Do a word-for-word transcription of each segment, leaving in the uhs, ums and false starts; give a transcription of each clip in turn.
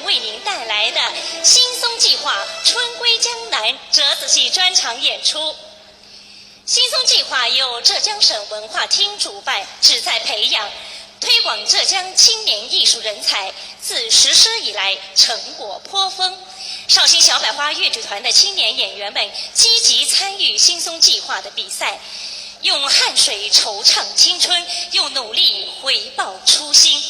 为您带来的新松计划春归江南折子戏专场演出。新松计划由浙江省文化厅主办，旨在培养、推广浙江青年艺术人才，自实施以来成果颇丰。绍兴小百花越剧团的青年演员们积极参与新松计划的比赛，用汗水惆怅青春，用努力回报初心。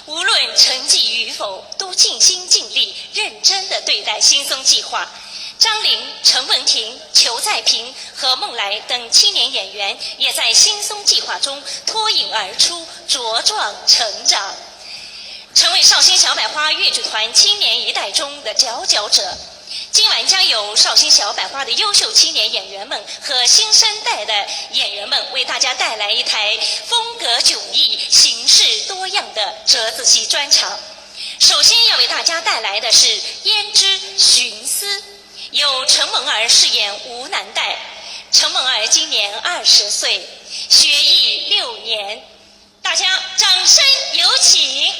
无论成绩与否，都尽心尽力、认真地对待新松计划。张琳、陈文婷、裘再平和孟莱等青年演员也在新松计划中脱颖而出，茁壮成长，成为绍兴小百花越剧团青年一代中的佼佼者。今晚将由绍兴小百花的优秀青年演员们和新生代的演员们为大家带来一台风格迥异、形式多样的折子戏专场。首先要为大家带来的是《胭脂寻思》，由陈梦儿饰演吴南岱。陈梦儿今年二十岁，学艺六年。大家掌声有请。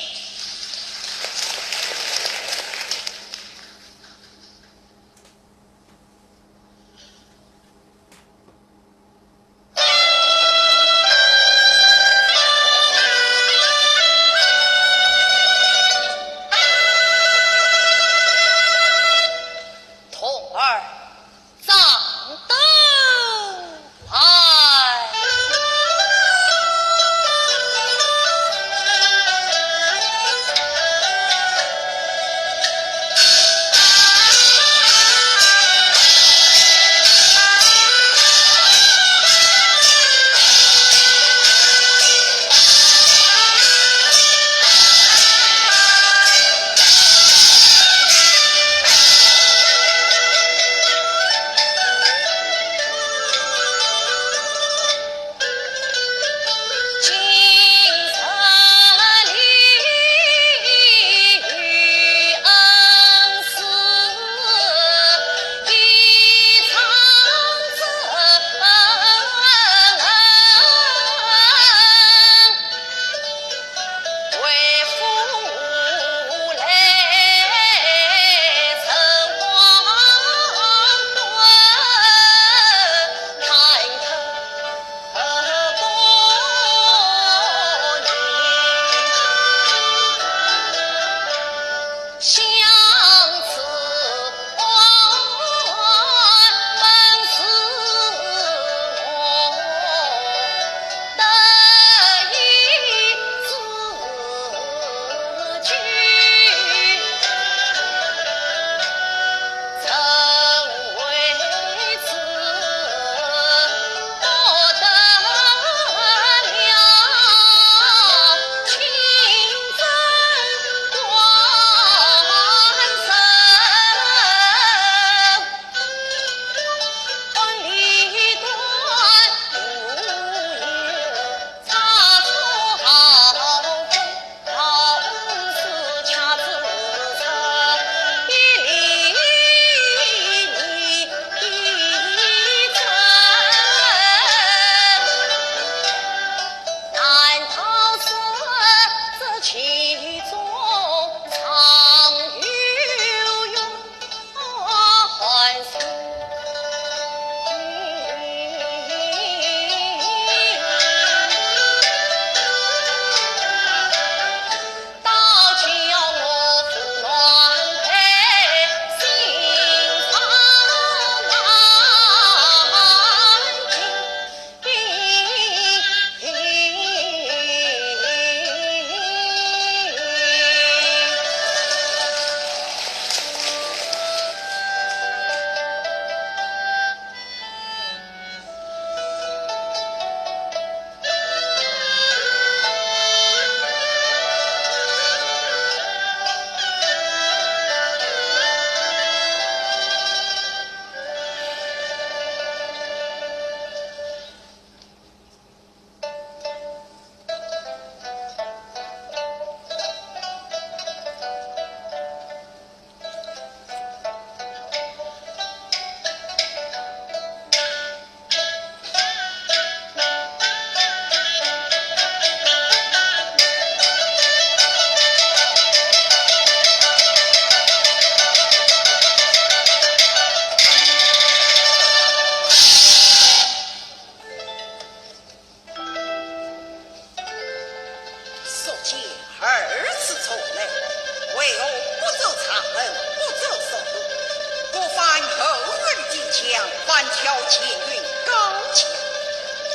条前云高墙，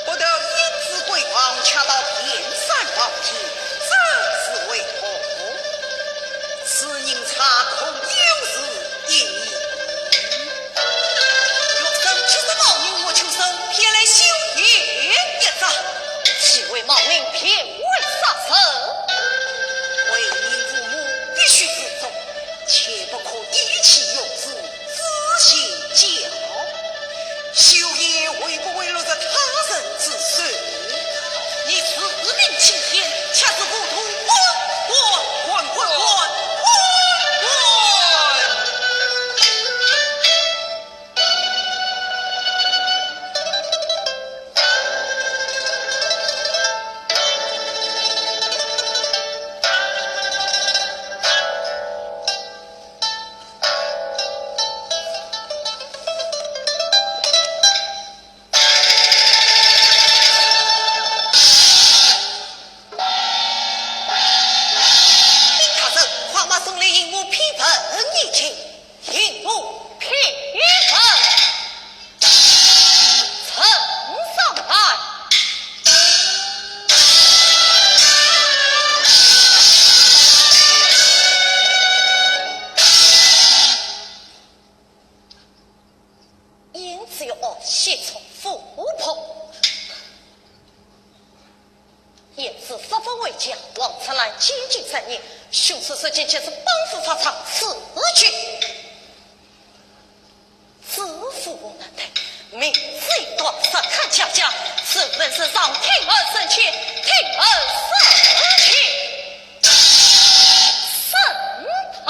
不得因此归王，却到天山王庭，这是为何？此人查恐又是一疑。学生岂是冒名，我秋生偏来修言一则。岂为冒名，偏为杀人？为民父母，必须自重，切不可意气用事， 自行教。修言会不会落在他人之手？你自命青天，却是糊涂！滚滚滚滚滚滚滚！禀大人，快马送来，引我批问一情。引我批问。呈上来。 胭脂玉鞋从富婆。胭脂十分为强，王春兰见机杀人，凶手是金钱是帮扶发场，此举。知府我们的名字一段，实看恰恰，此人是上庭而生气，庭而生气，审他。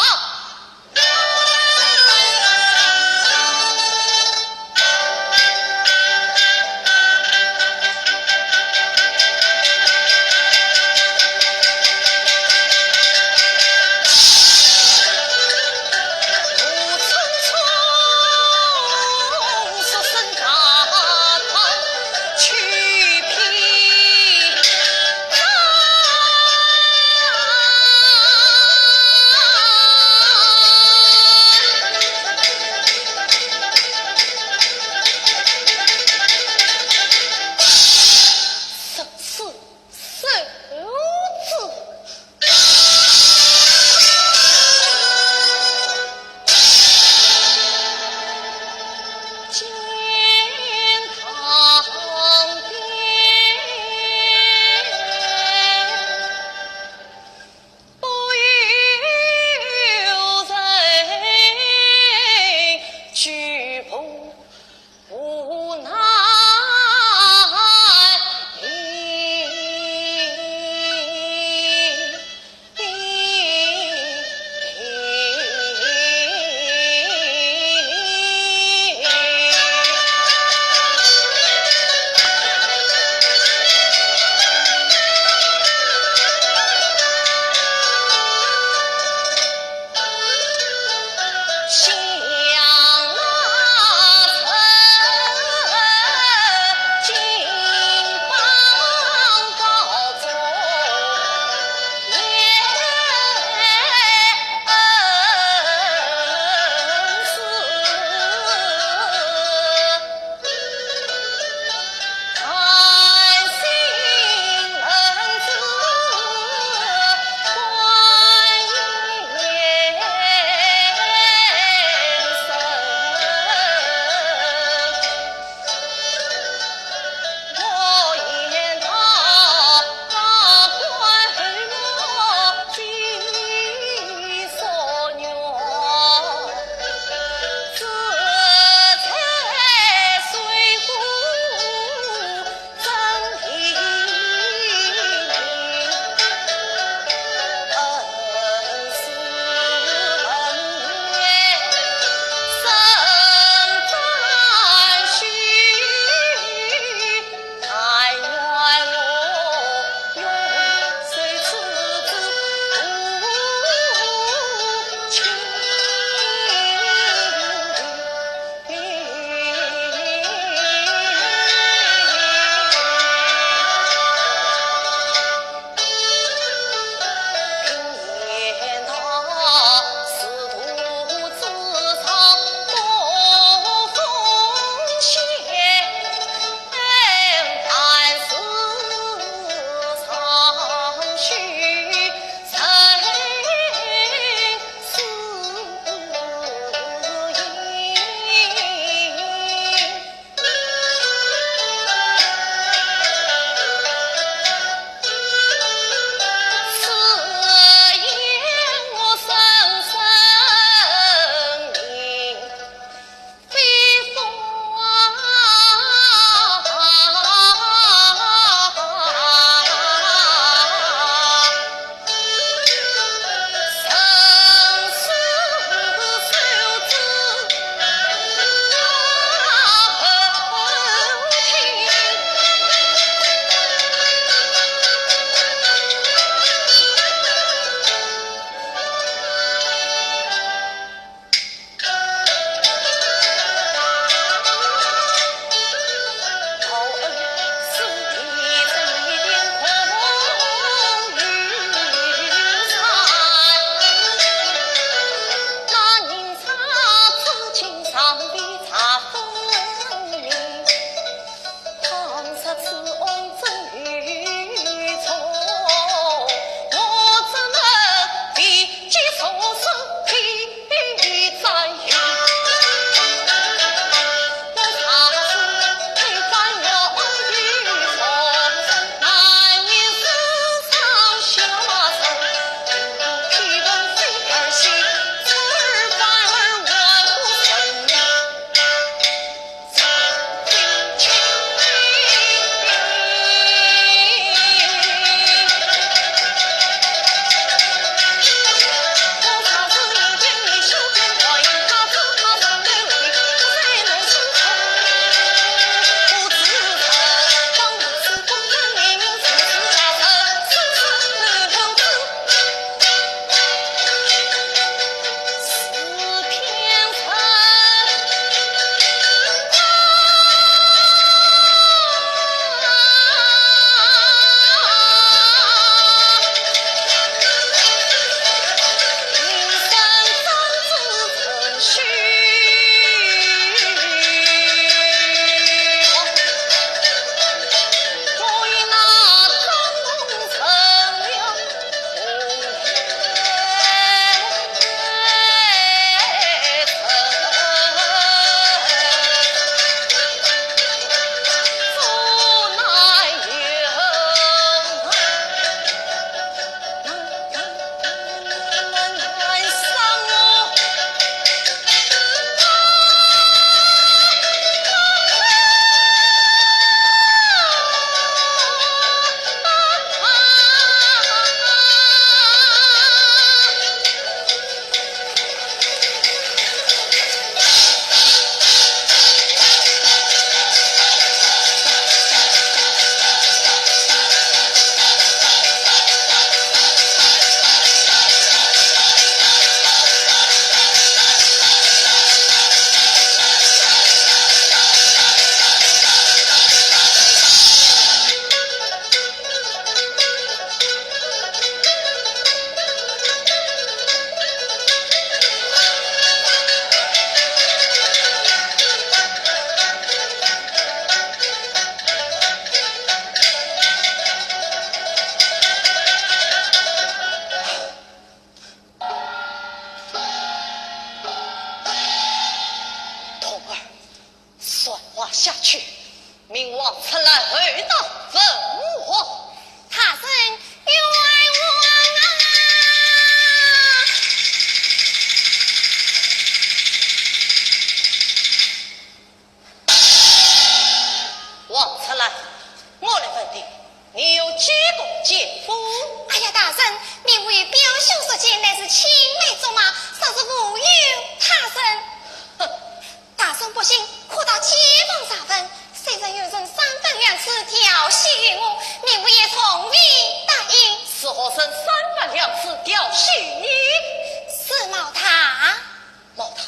传话下去，命王春兰回到文武。大人，冤枉啊！王春兰，我来问你，你有几多奸夫？哎呀，大人，民妇与表兄所奸，乃是青梅竹马，实是无有他人。哼，大人不信，可到街坊查问，谁曾有人三番两次调戏于我，民妇也从未答应。是何人三番两次调戏你？是毛大。毛大，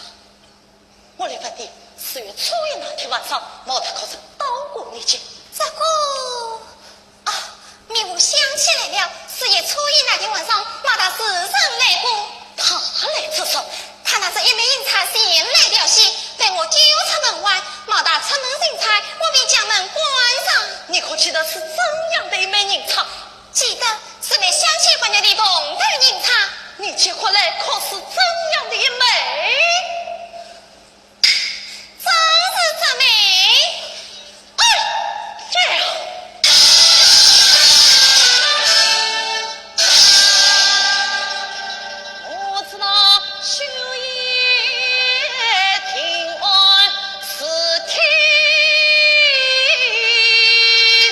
我来问你，四月初一那天晚上，毛大可曾到过你家？这个……啊，民妇想起来了，四月初一那天晚上，毛大是曾来过。他来做甚？他拿着一枚银钗前来调戏，被我救出门外，毛大出门寻钗，我便将门关上。你可记得是怎样的一枚银钗？记得，是那镶嵌官银的铜头银钗。你接过来可是怎样的一枚？ 正是这枚。哎，这样。我知道，休也听我 是天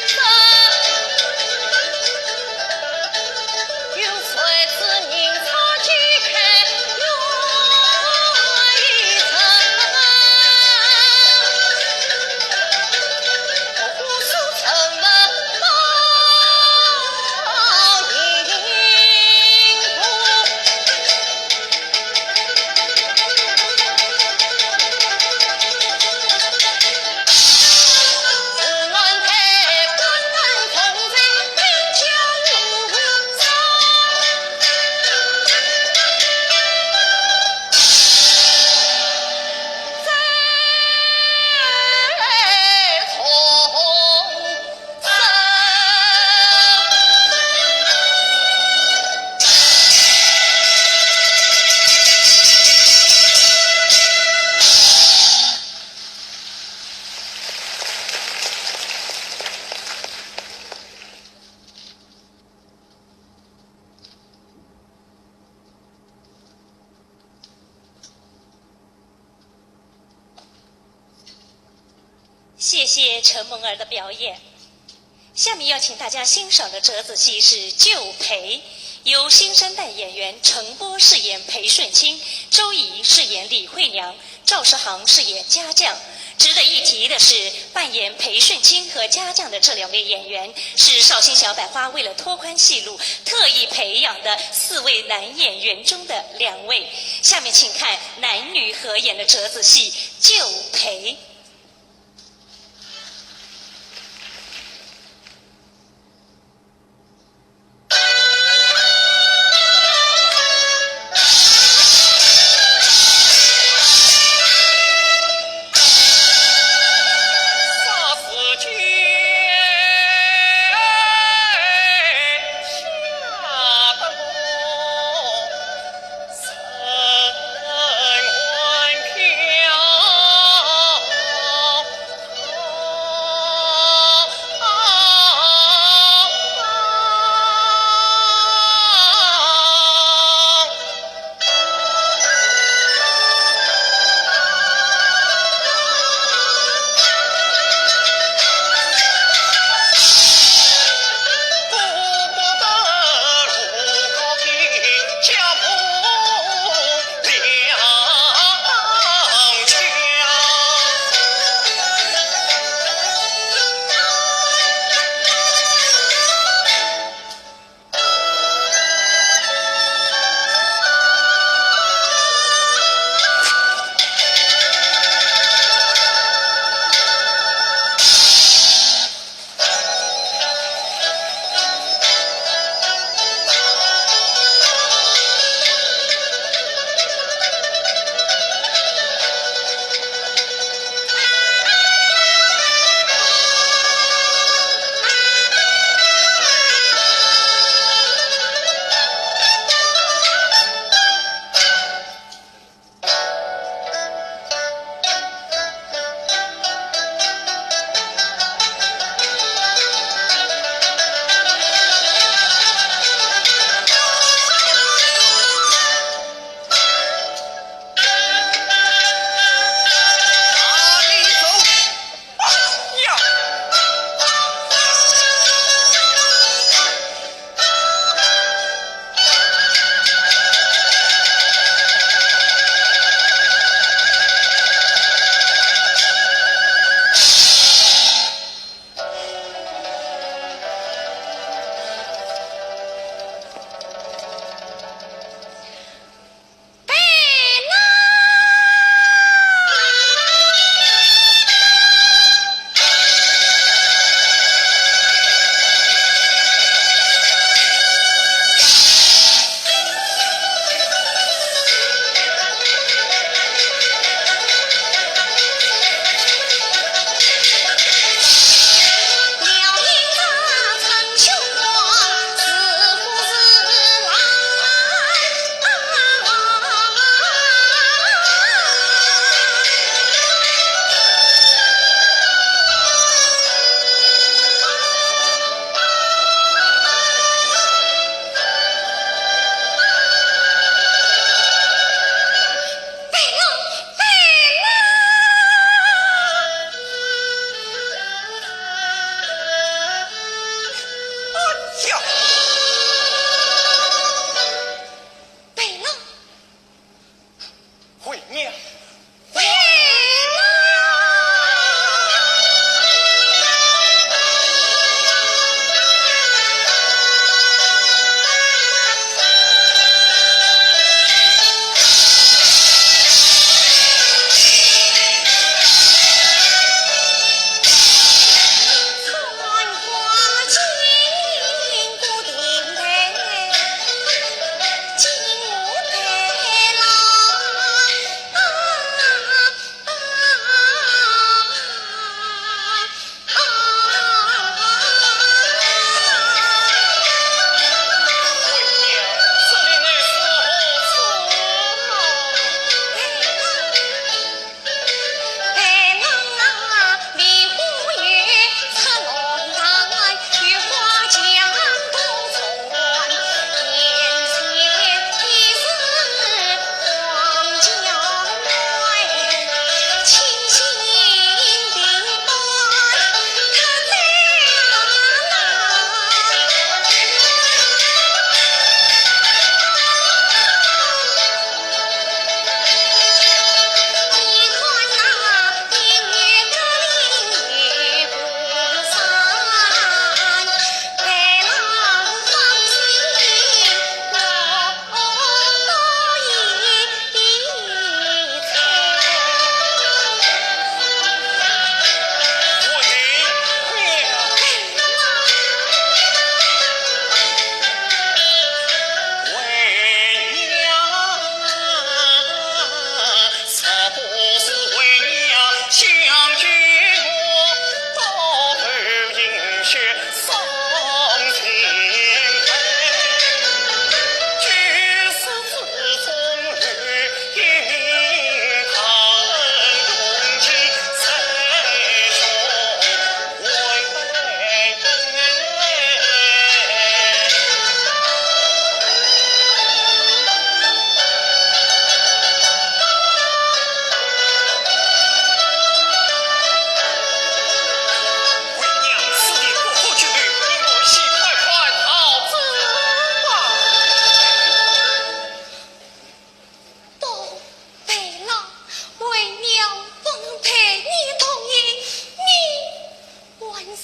真，有谁知明朝几开又一城，我不是沉稳。 谢谢陈梦儿的表演。下面要请大家欣赏的折子戏是《旧陪》，由新生代演员陈波饰演裴顺卿，周怡饰演李慧娘，赵世航饰演家将。值得一提的是，扮演裴顺卿和家将的这两位演员是绍兴小百花为了拓宽戏路特意培养的四位男演员中的两位。下面请看男女合演的折子戏《旧陪》。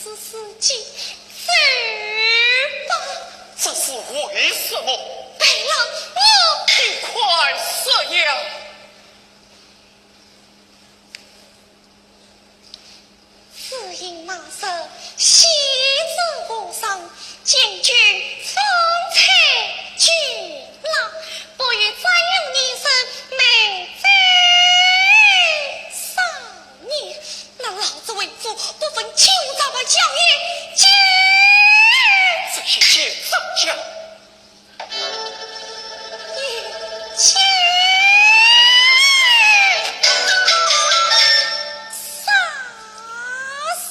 是自己走吧。这是为什么？白狼，我……你快说呀！只因那日，喜字无声，见君方才见了，不与瞻仰年生，美哉少年。 那老子为父不分青红皂白，叫爷见……这一切怎讲？爷见杀生。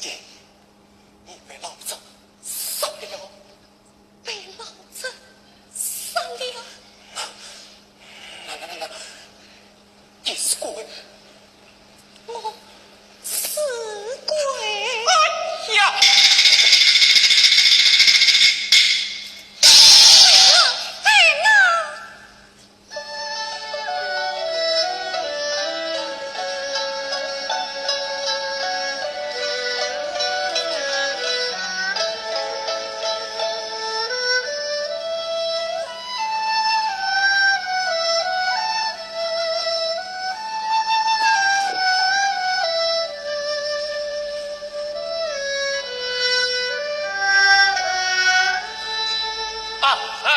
爷，你被老子杀了。 被老子杀了。那，那，那，那，你是鬼？我是鬼。哎呀！哎呀！ 啊，哎，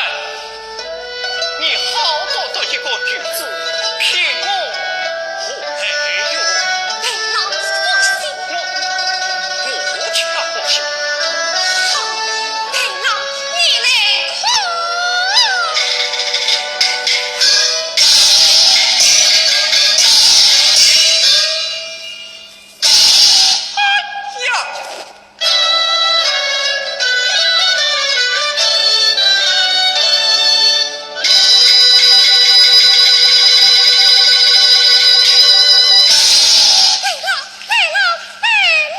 你好端端一个举子，骗我何来哟？白狼，放心。我，我却不信。好，白狼，你来看。 哎呀！来了，来了，来了！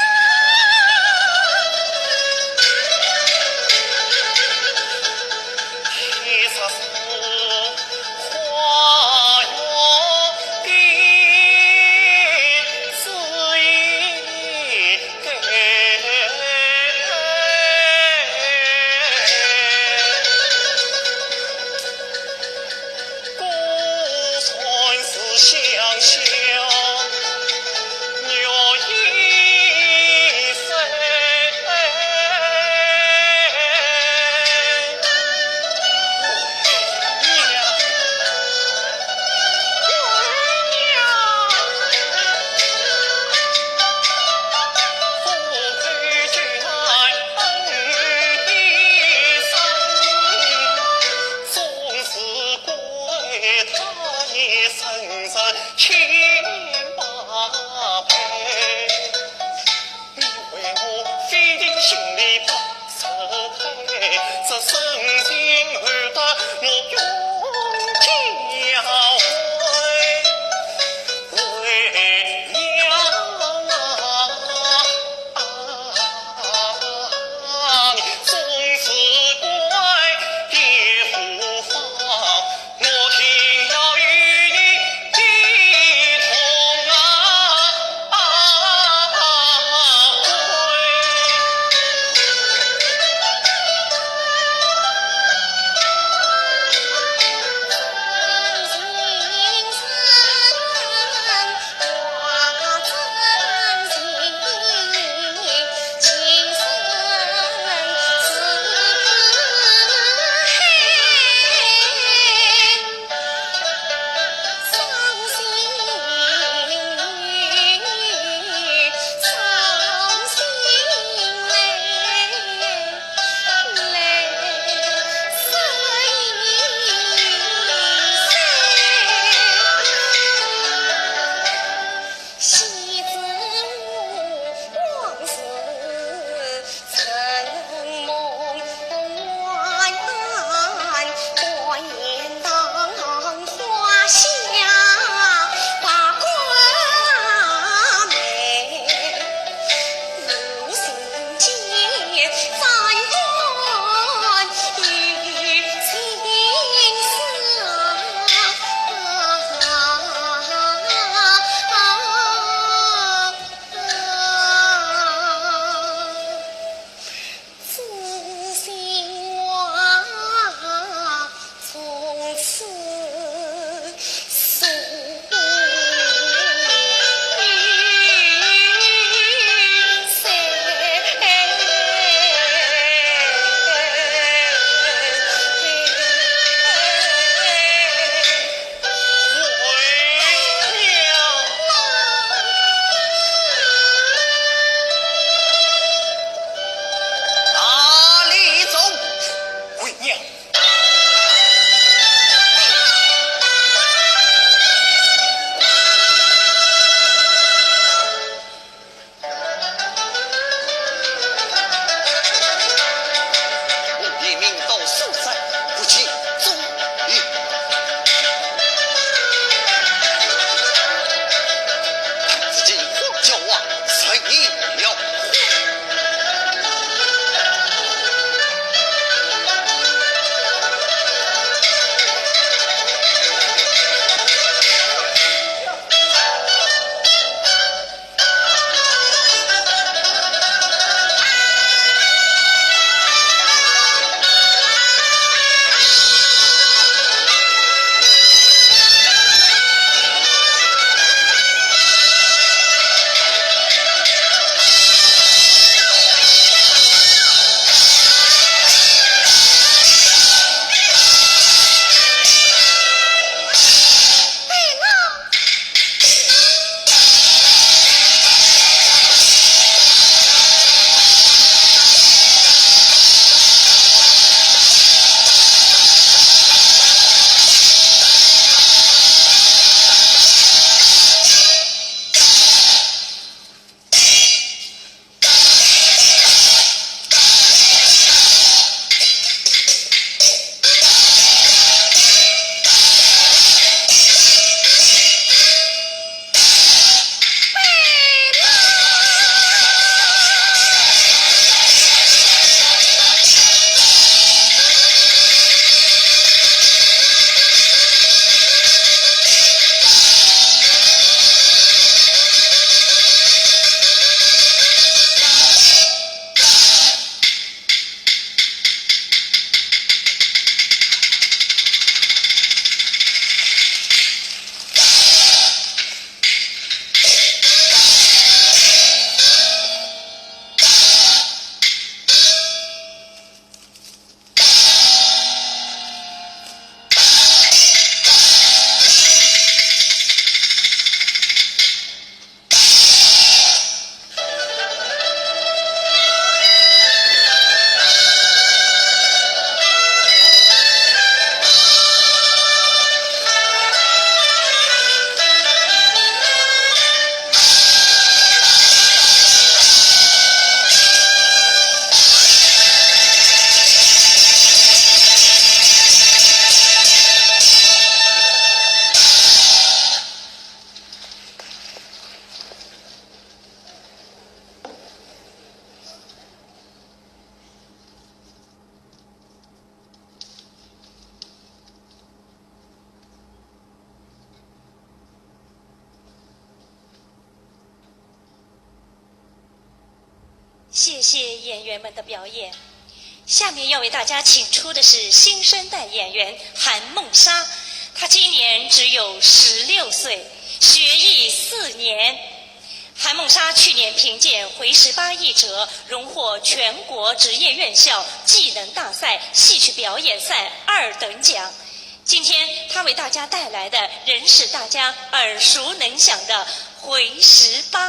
谢谢演员们的表演。下面要为大家请出的是新生代演员韩梦莎，她今年只有十六岁，学艺四年。韩梦莎去年凭借《回十八》一折荣获全国职业院校技能大赛戏曲表演赛二等奖。今天她为大家带来的仍是大家耳熟能详的《回十八》。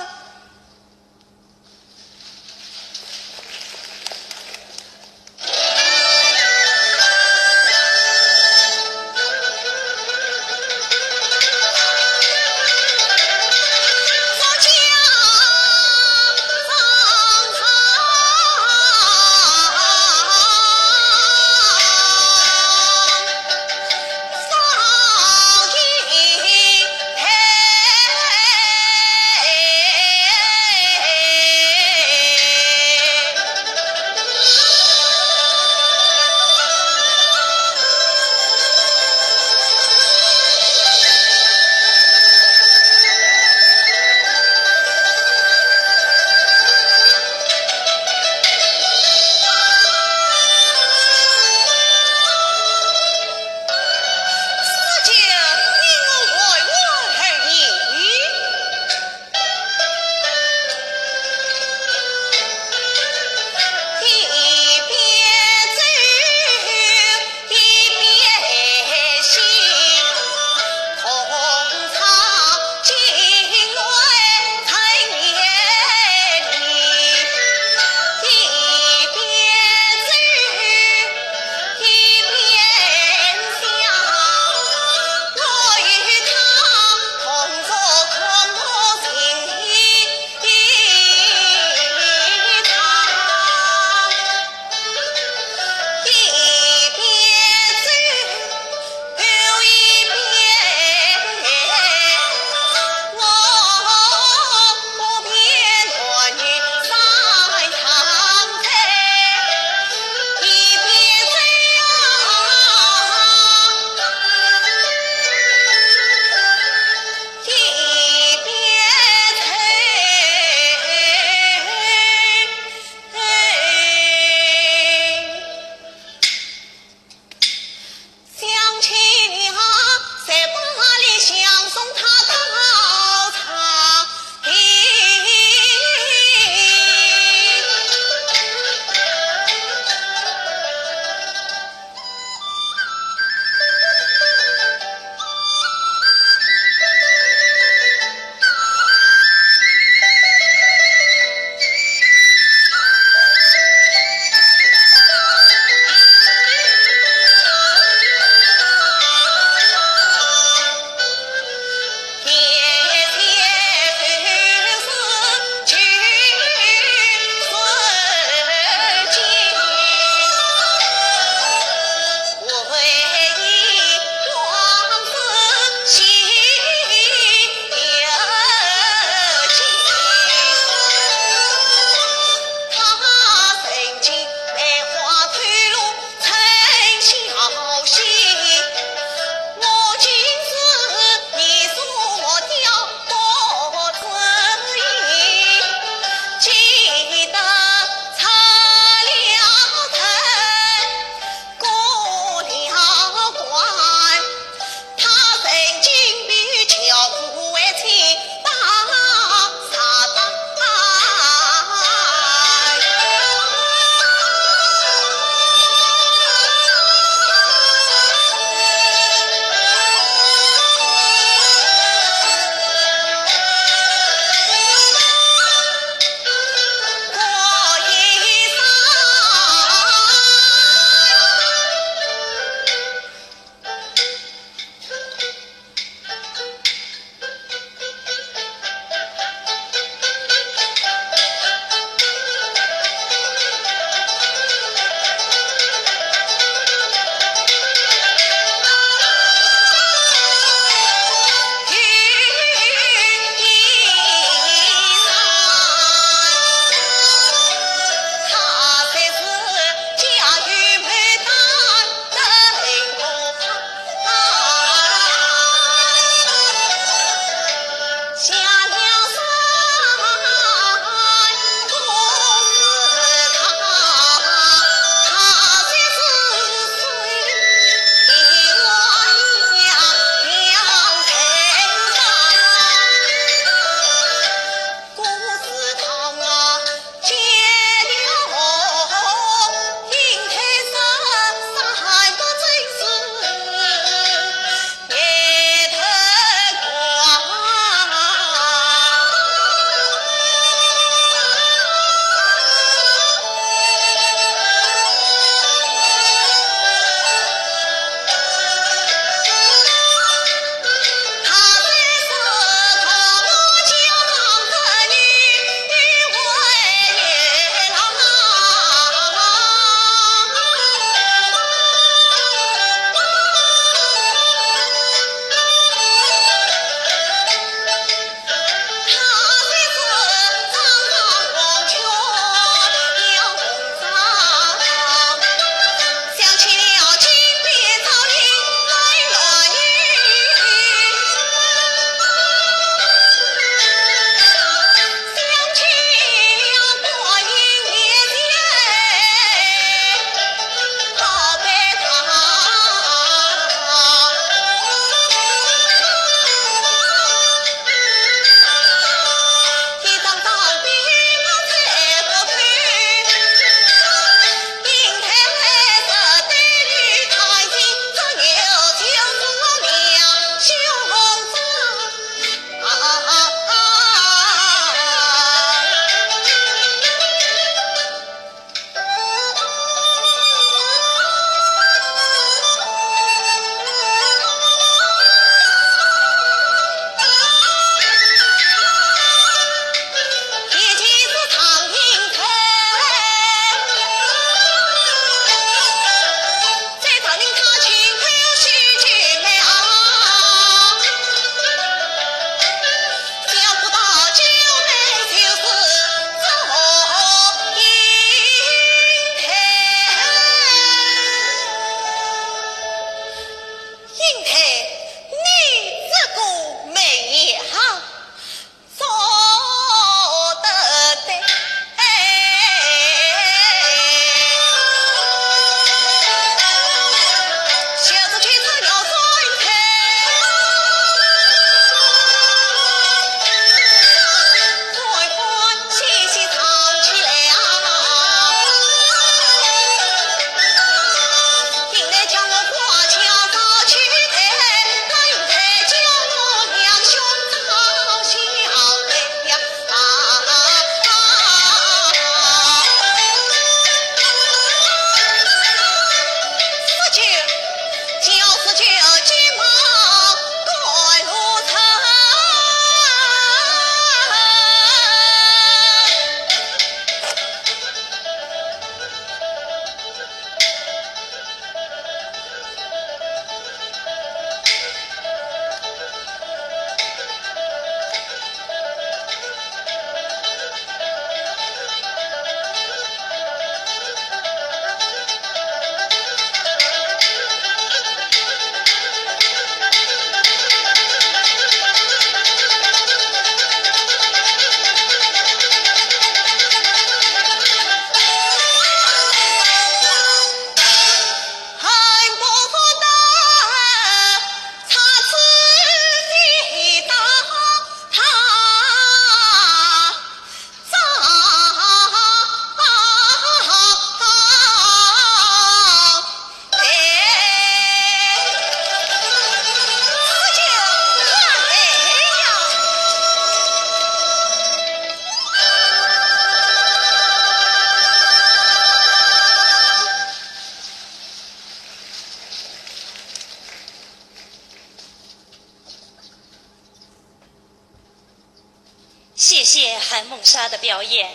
谢谢韩梦莎的表演。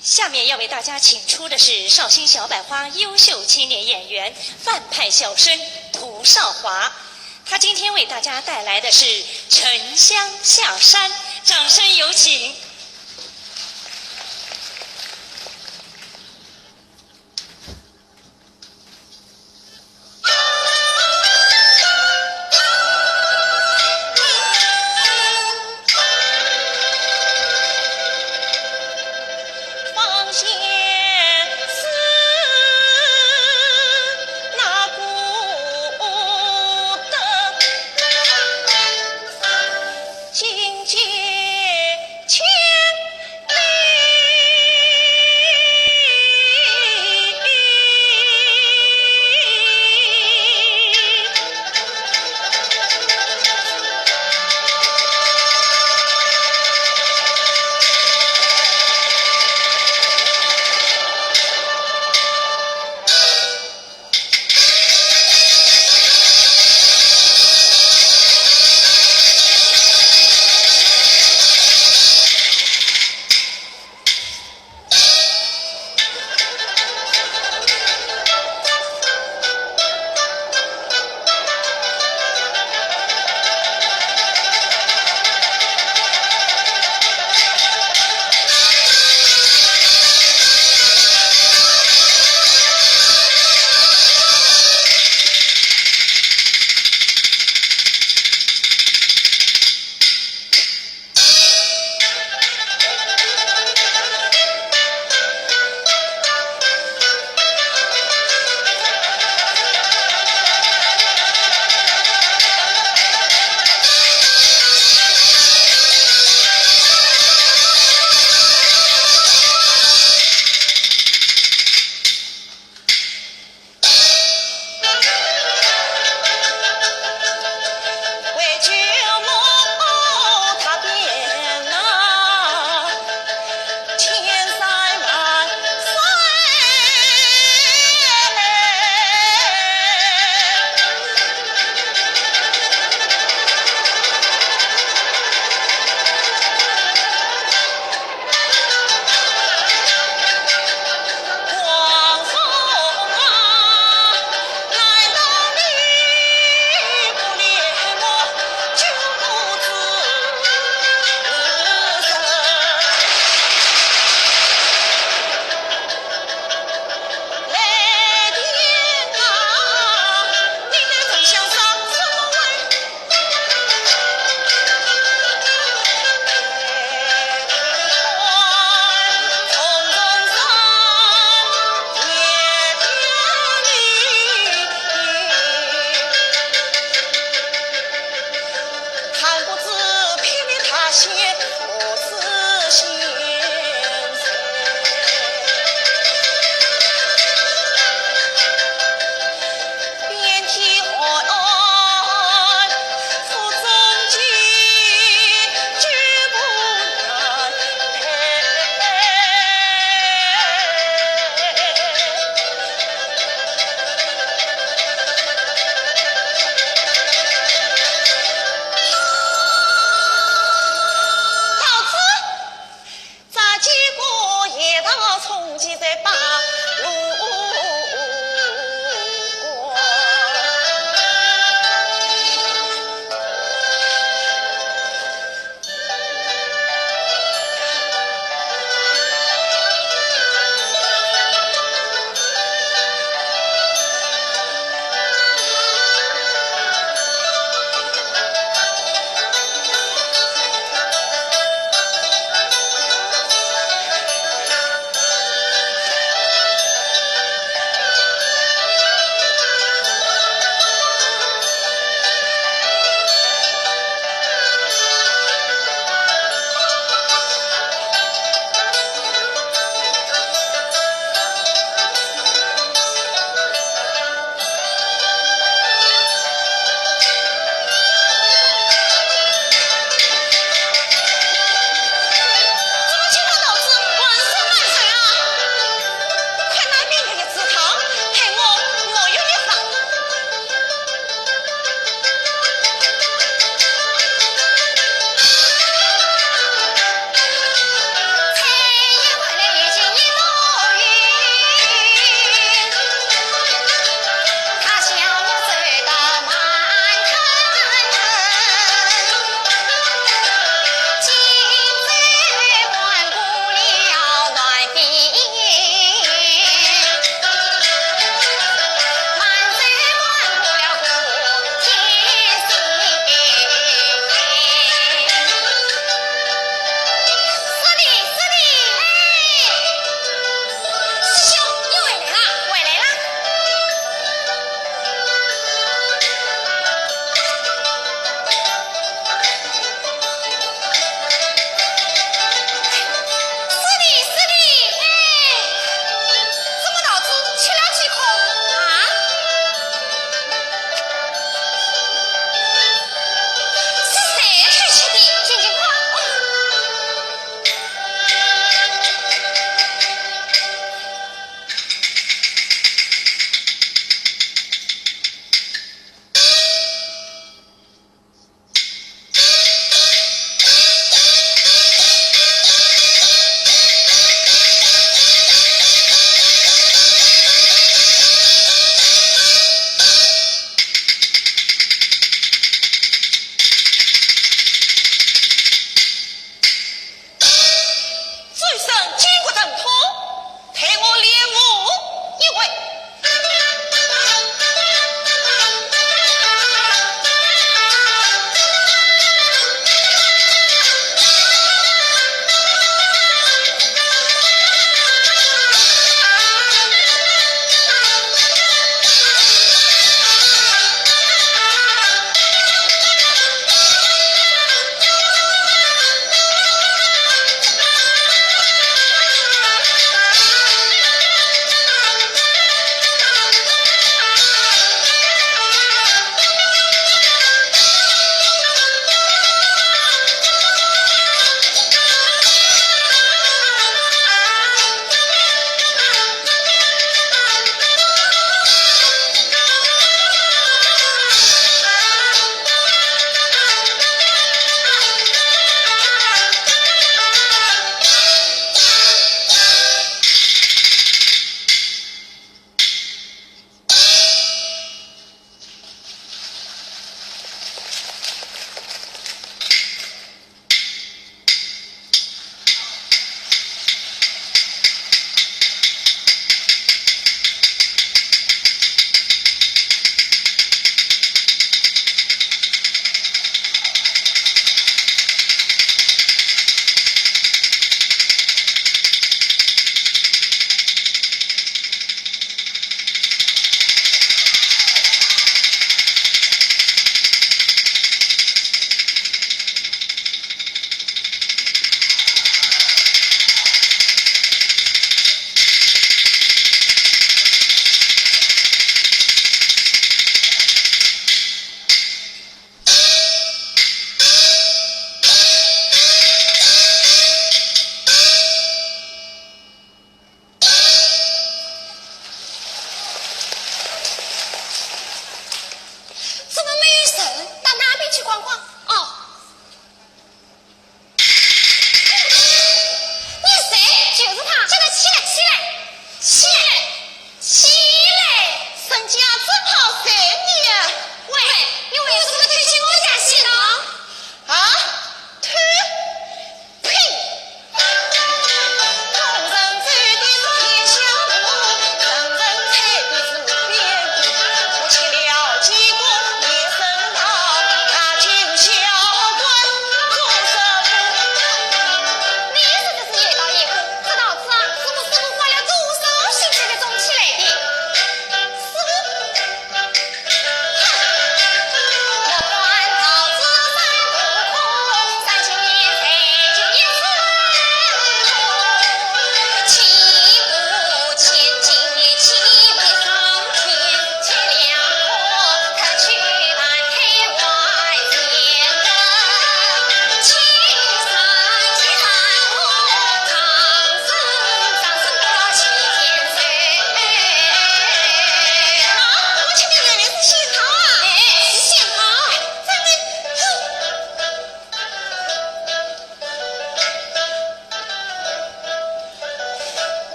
下面要为大家请出的是绍兴小百花优秀青年演员范派小生涂少华，他今天为大家带来的是《沉香下山》，掌声有请。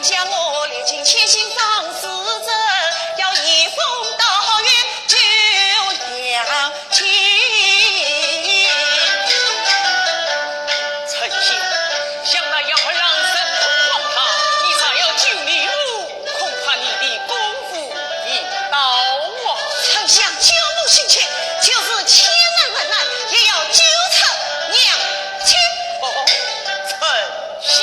想我历经千辛万苦，只要一封道歉就两清。丞相，想那杨二郎神通广大，你若要救你母，恐怕你的功夫已到啊。丞相救母心切，就是千难万难，也要救出娘亲。哦，丞相。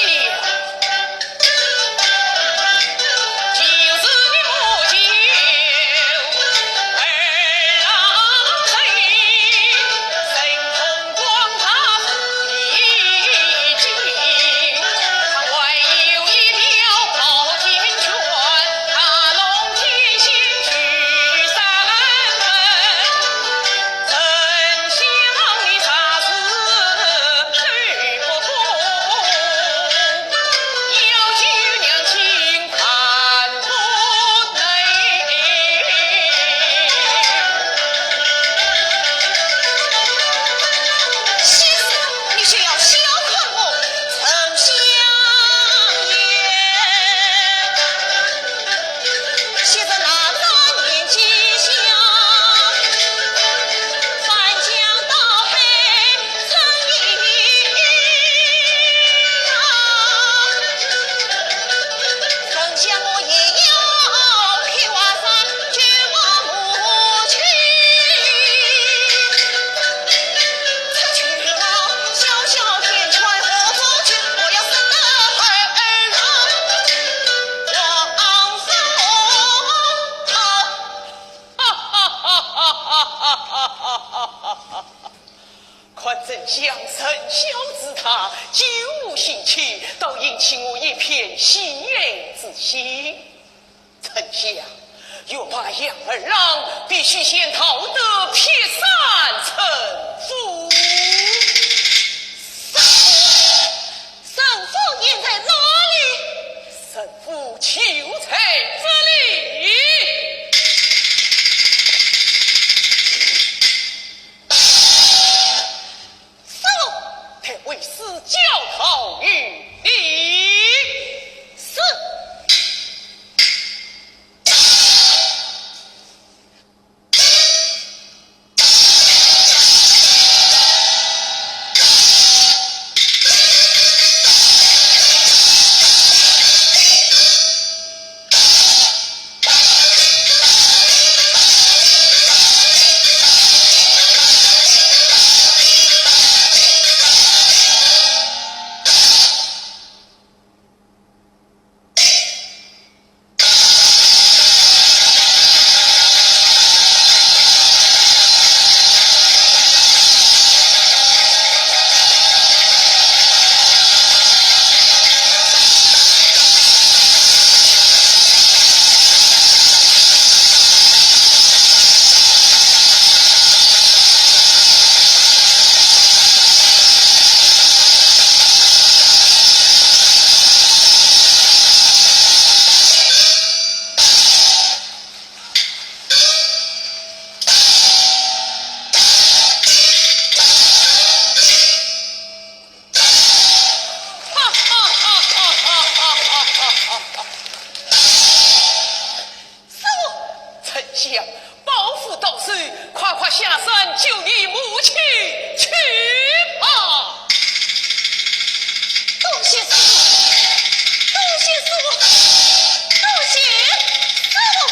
先生，你休要小看我，丞相也。 昔日哪吒念及小，翻江倒海成一汪。丞相我也要披麻上救我母亲。出去了，小小天穿何处去？我要死得快。 看丞相神孝之大，救母心切，倒引起我一片喜爱之心。丞相，欲拔杨二郎，必须先讨得劈山成佛。神佛现在哪里？神佛就在这里。 师父，待为师教导于你。是。师父，丞相，包袱到手，快快下山救你母亲去吧。多谢师父，多谢师父，多谢师父。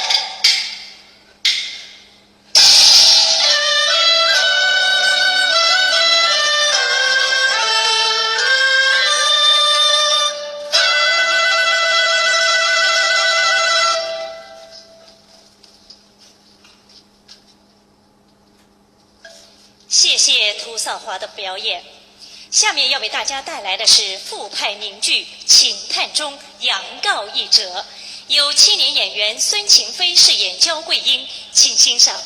谢谢涂少华的表演。下面要为大家带来的是傅派名剧《秦探》中杨告一折，由青年演员孙晴飞饰演焦桂英，请欣赏。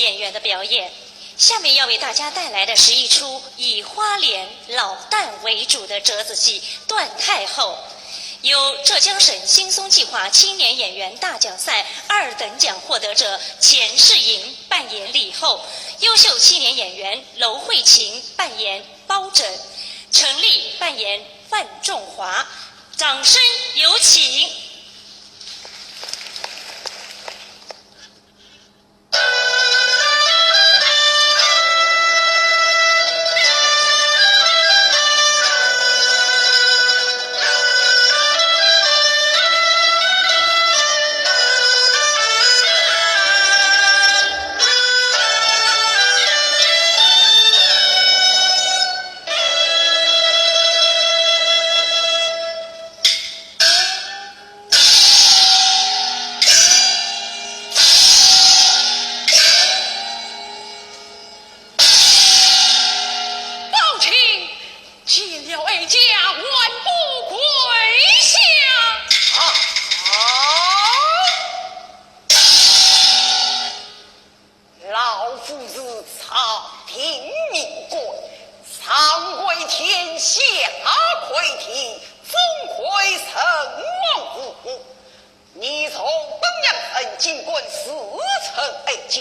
演员的表演。下面要为大家带来的是一出以花脸老旦为主的折子戏《段太后》，由浙江省新松计划青年演员大奖赛二等奖获得者钱世莹扮演李后，优秀青年演员楼慧琴扮演包拯，陈丽扮演范仲华。掌声有请。包拯见了哀家，万不跪下。啊！老夫是朝廷命官，上跪天，下跪地，总跪承蒙父母。你从东阳城进关，自称哀家，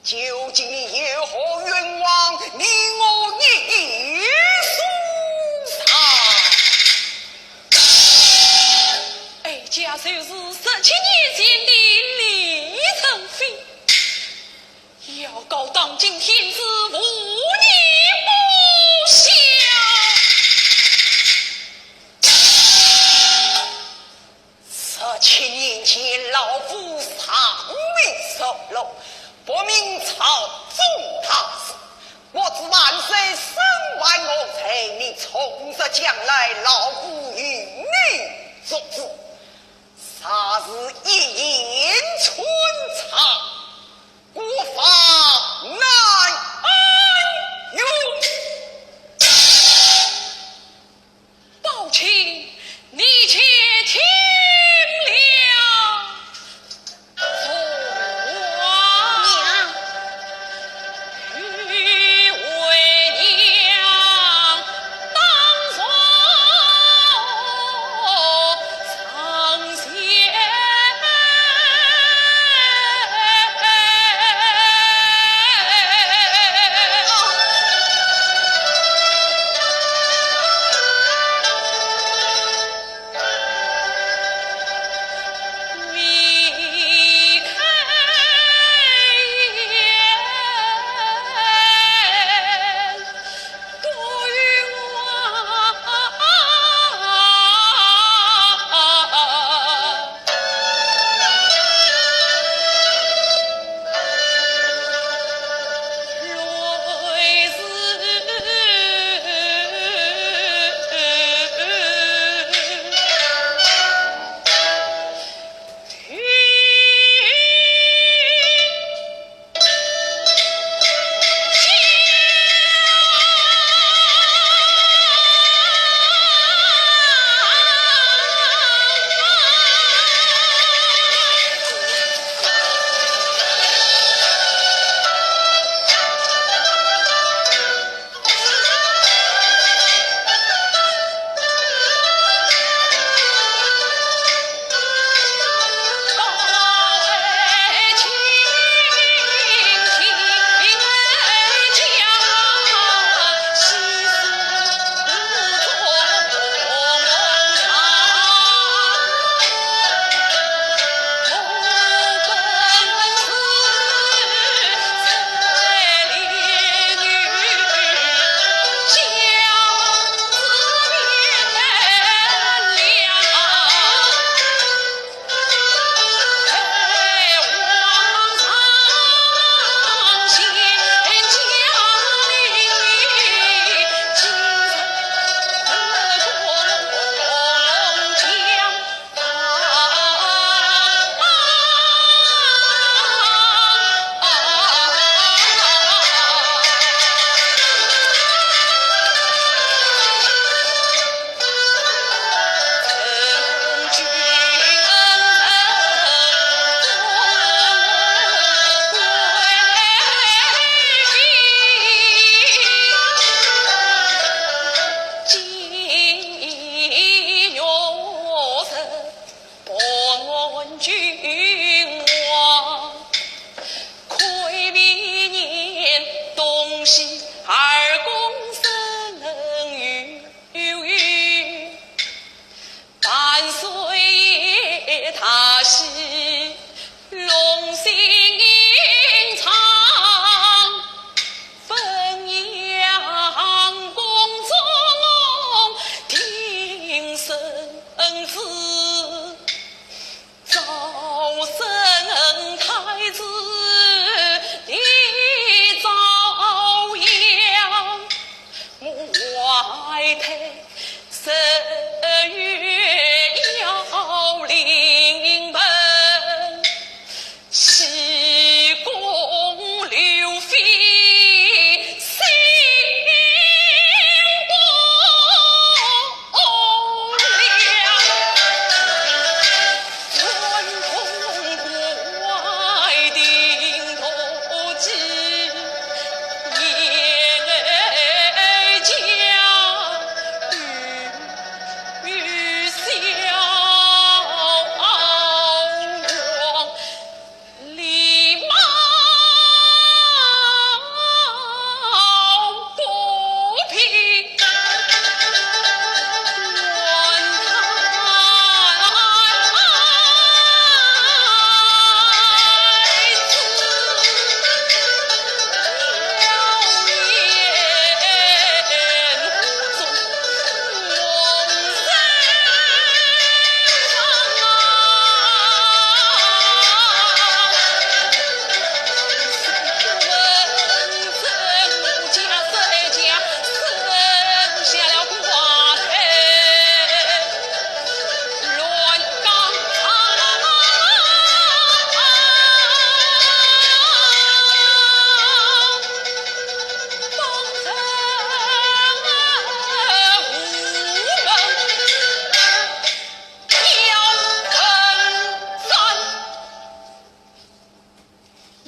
究竟你有何冤枉？你我一一诉上。哀家就是十七年前的李成飞， 要告当今天子无年不孝。十七年前，老夫上命受禄，不明朝中大事，不知万岁圣万我罪，你从实将来，老夫与你作主。啥事一言穿肠， 国法难安永。包拯，你且听了。父王。娘。与为娘当作大喜，龙兴吟唱，汾阳宫中定生子。早生太子李昭阳，我怀胎 十月要临盆，西宫刘妃新宫了。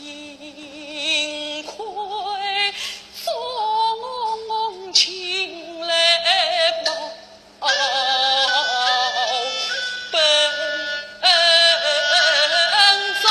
幸亏送亲来报本章。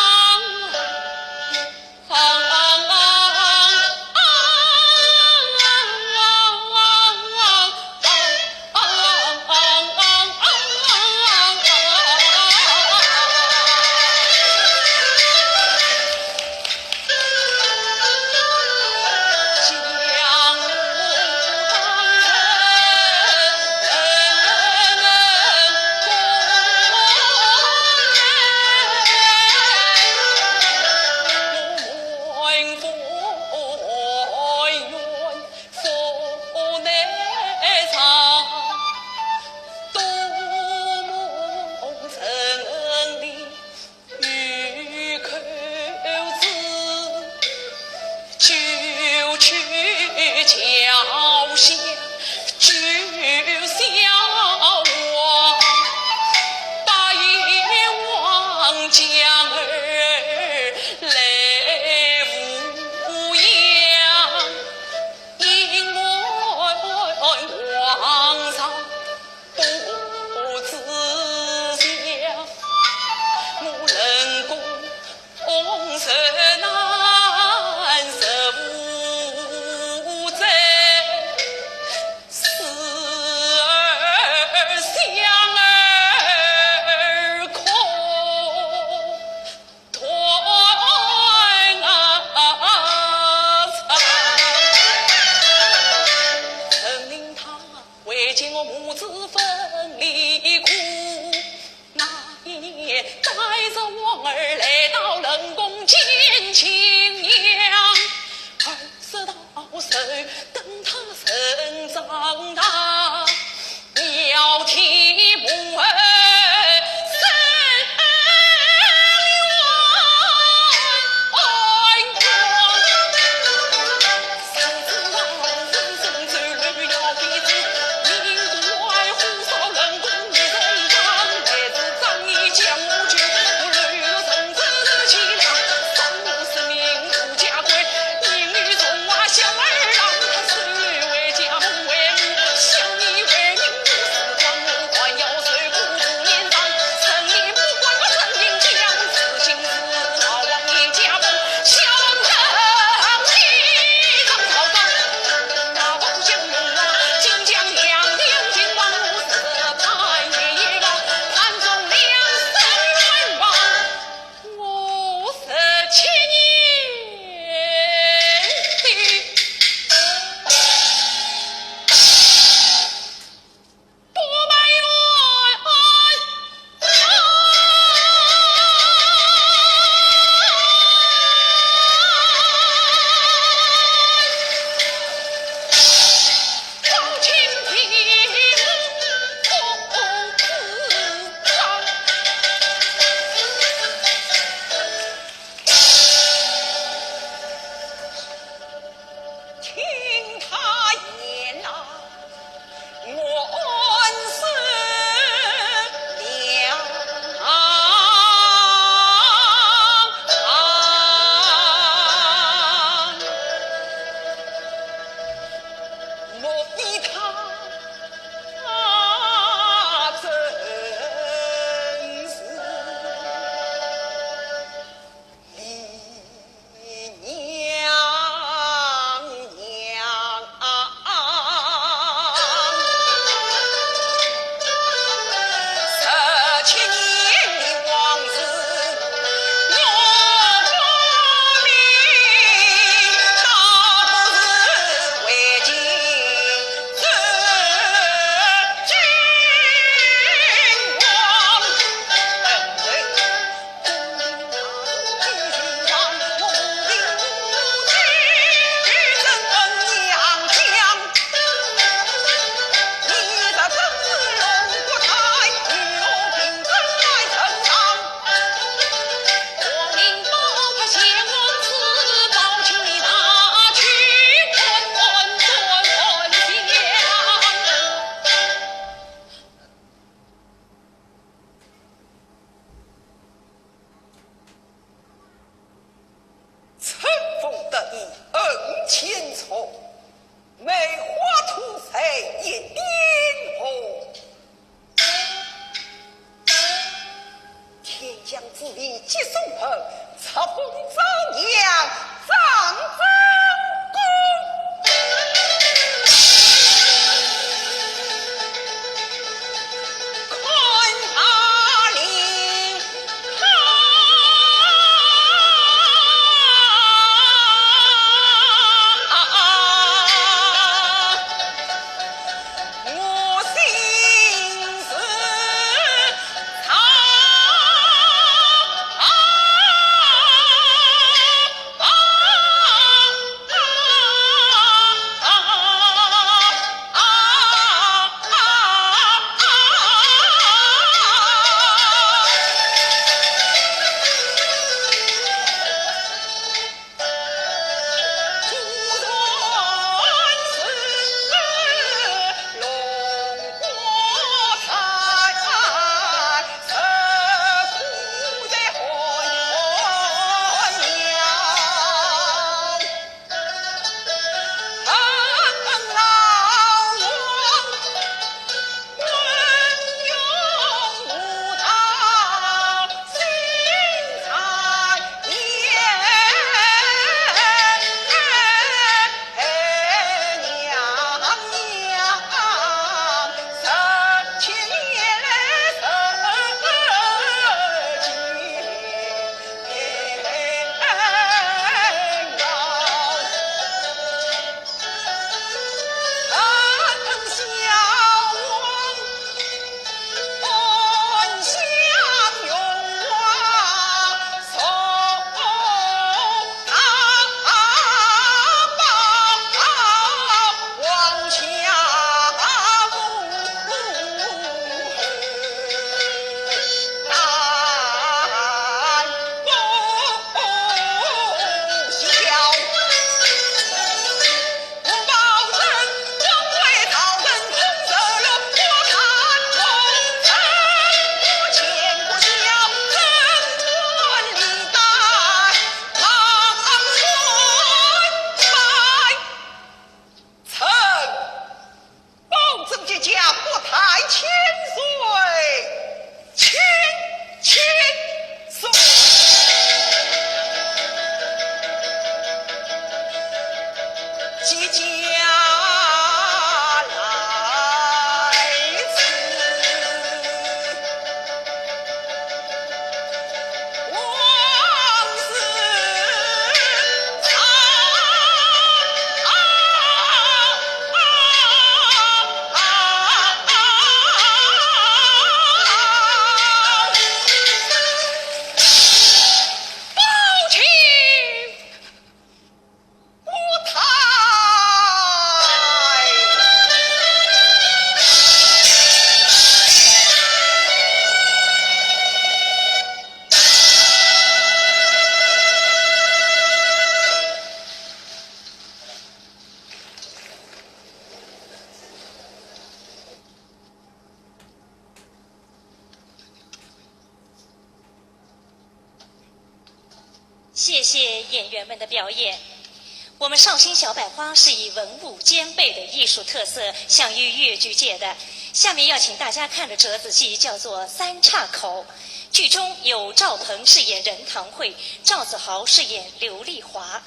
将子弟接送后，册封昭阳，掌正宫。看那令牌。臣 保正接驾，国太千岁，请，请坐。接驾来迟。 谢谢演员们的表演。我们绍兴小百花是以文武兼备的艺术特色享誉越剧界的。下面要请大家看的折子戏叫做《三岔口》，剧中有赵鹏饰演任堂会，赵子豪饰演刘丽华。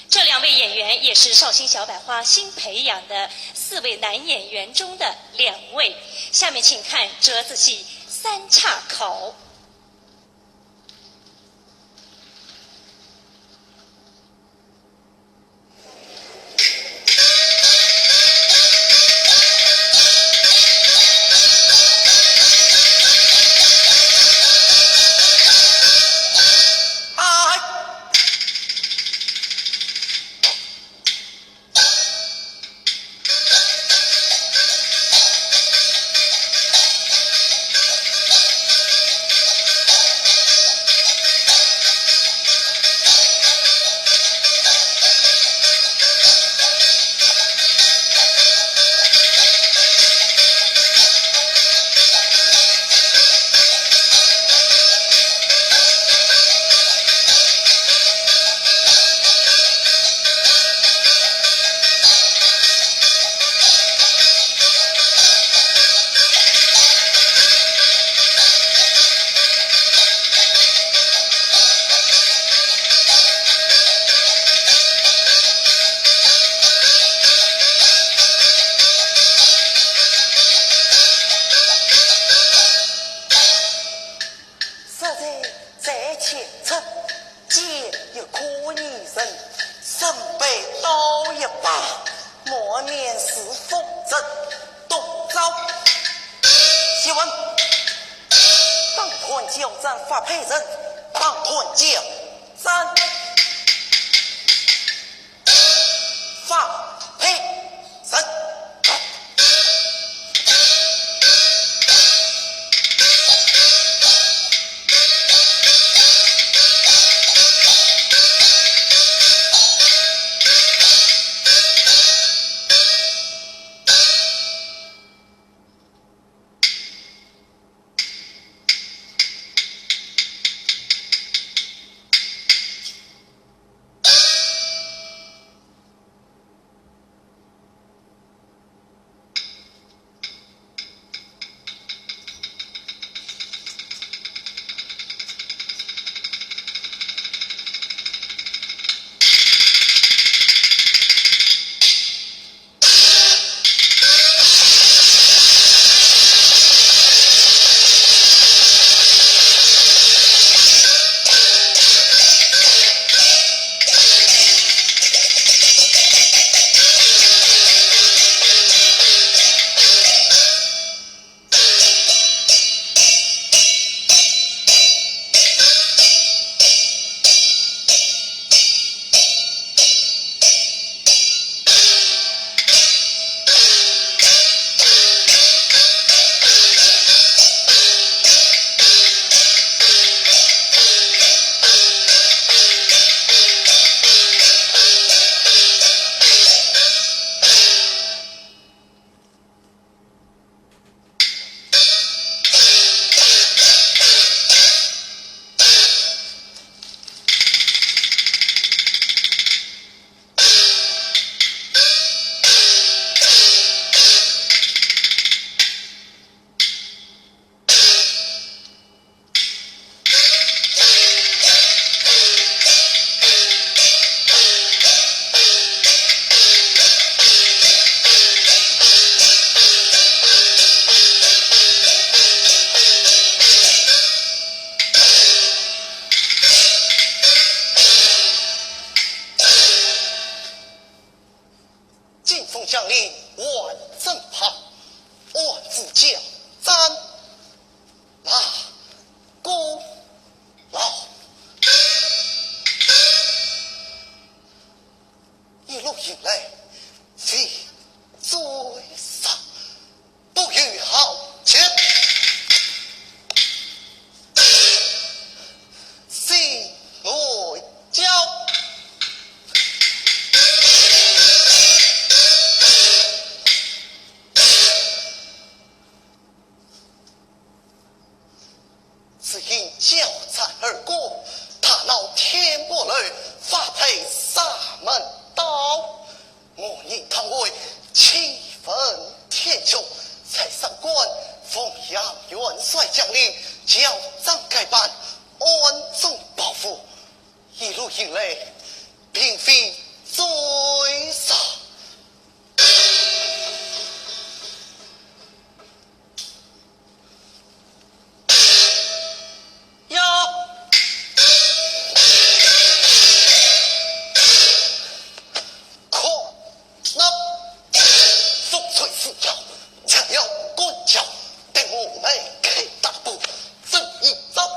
这两位演员也是绍兴小百花新培养的四位男演员中的两位。下面请看折子戏《三岔口》。在前程，剑欲可以人，身背刀一把，满面是风尘，动招。敕闻，当团交战发配人，当团交战。 发配人。金风将令万阵怕，万夫交战，马功劳。一路迎来，非追杀，不与豪杰。 心外交。只因交战而过，踏牢天波楼，发配沙门岛。 我因当为气愤天穹，在上官奉杨元帅将令，交战该班，暗中报复，一路迎来，并非追杀。 呀！看，那风吹树摇，墙摇棍摇，对我们开大步，这一招。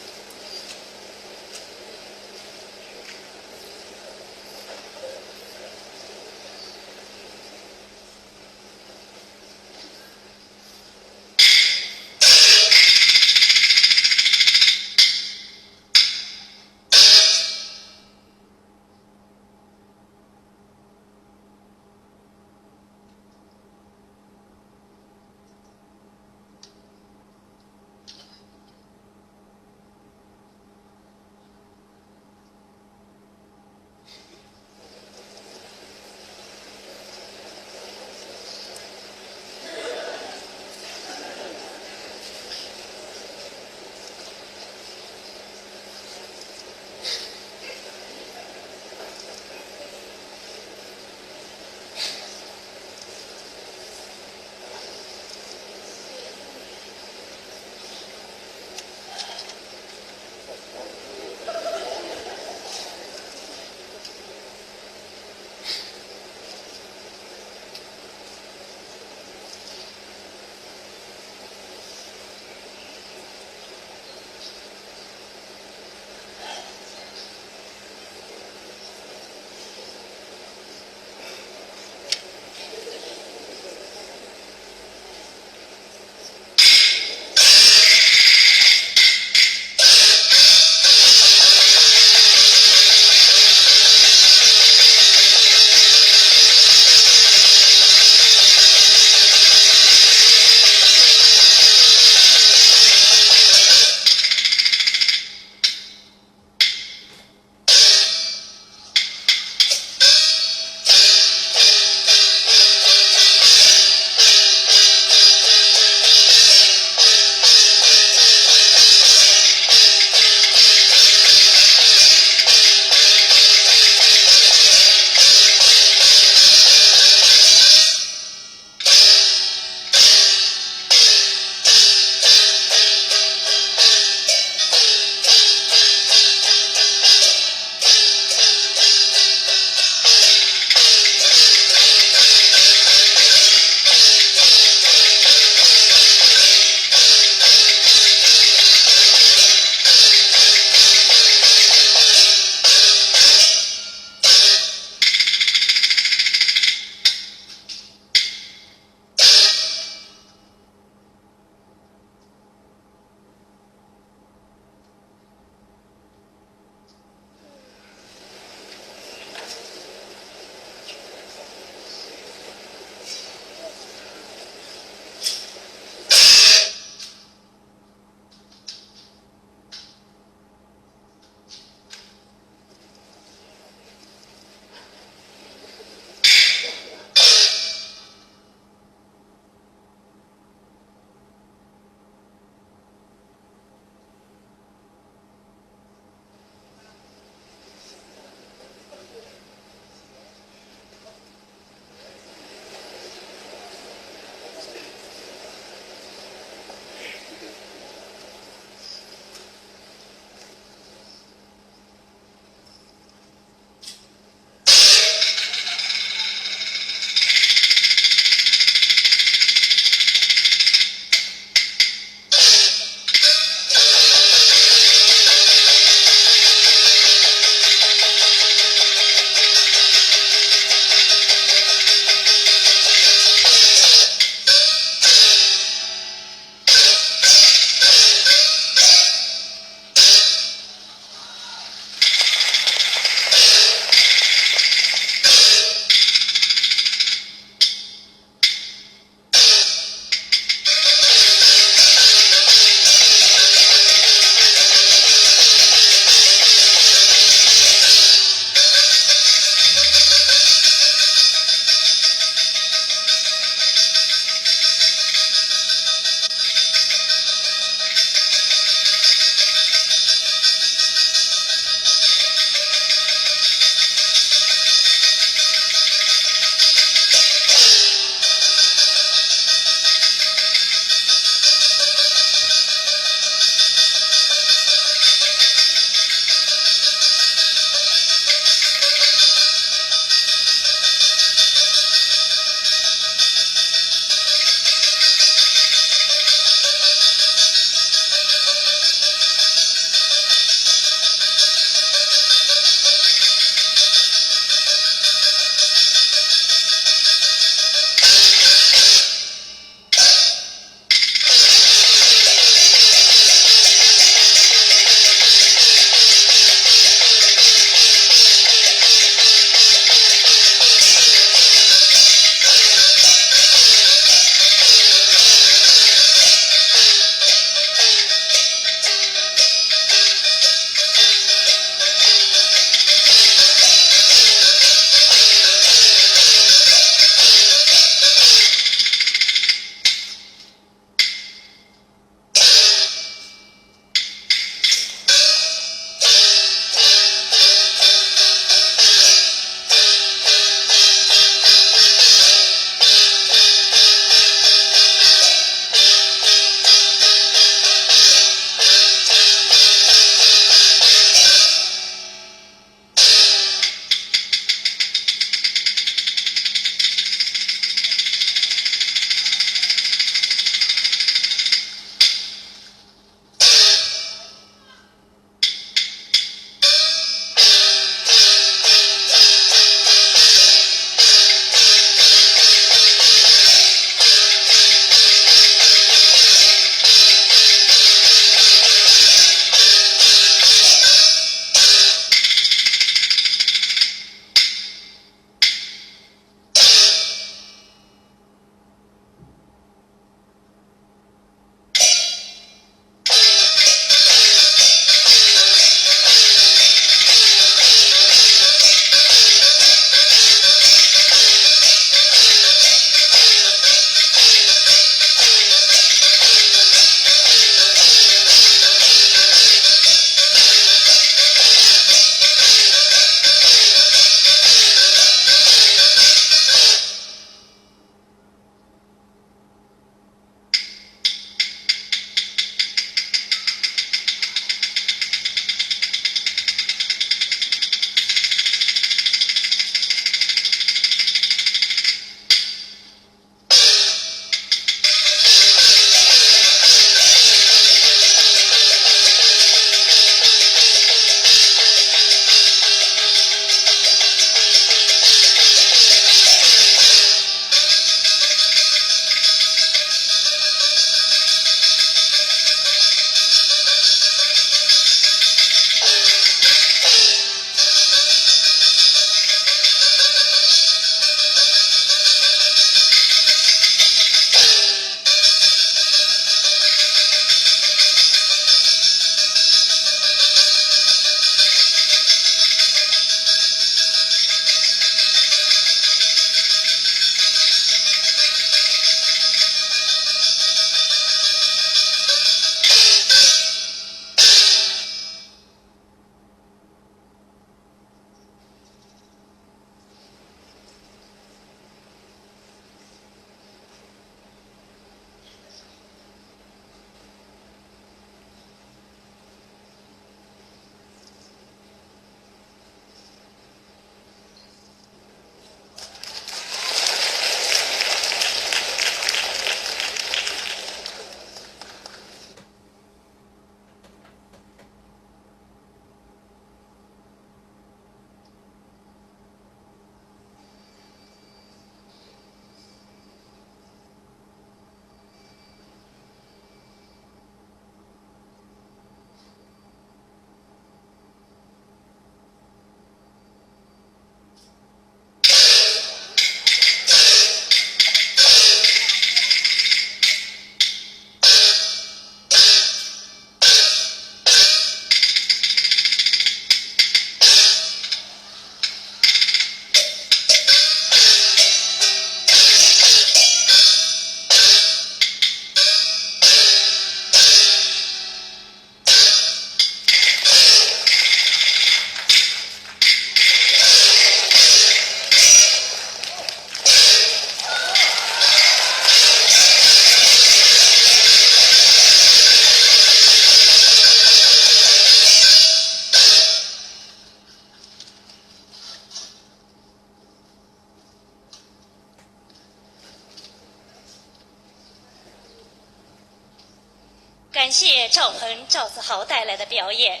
感谢赵恒、赵子豪带来的表演。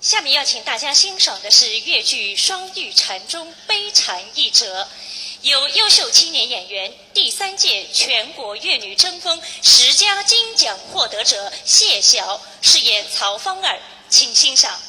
下面要请大家欣赏的是越剧《双玉蟾》中悲蟾一折，由优秀青年演员、第三届全国越女争锋十佳金奖获得者谢晓饰演曹芳儿，请欣赏。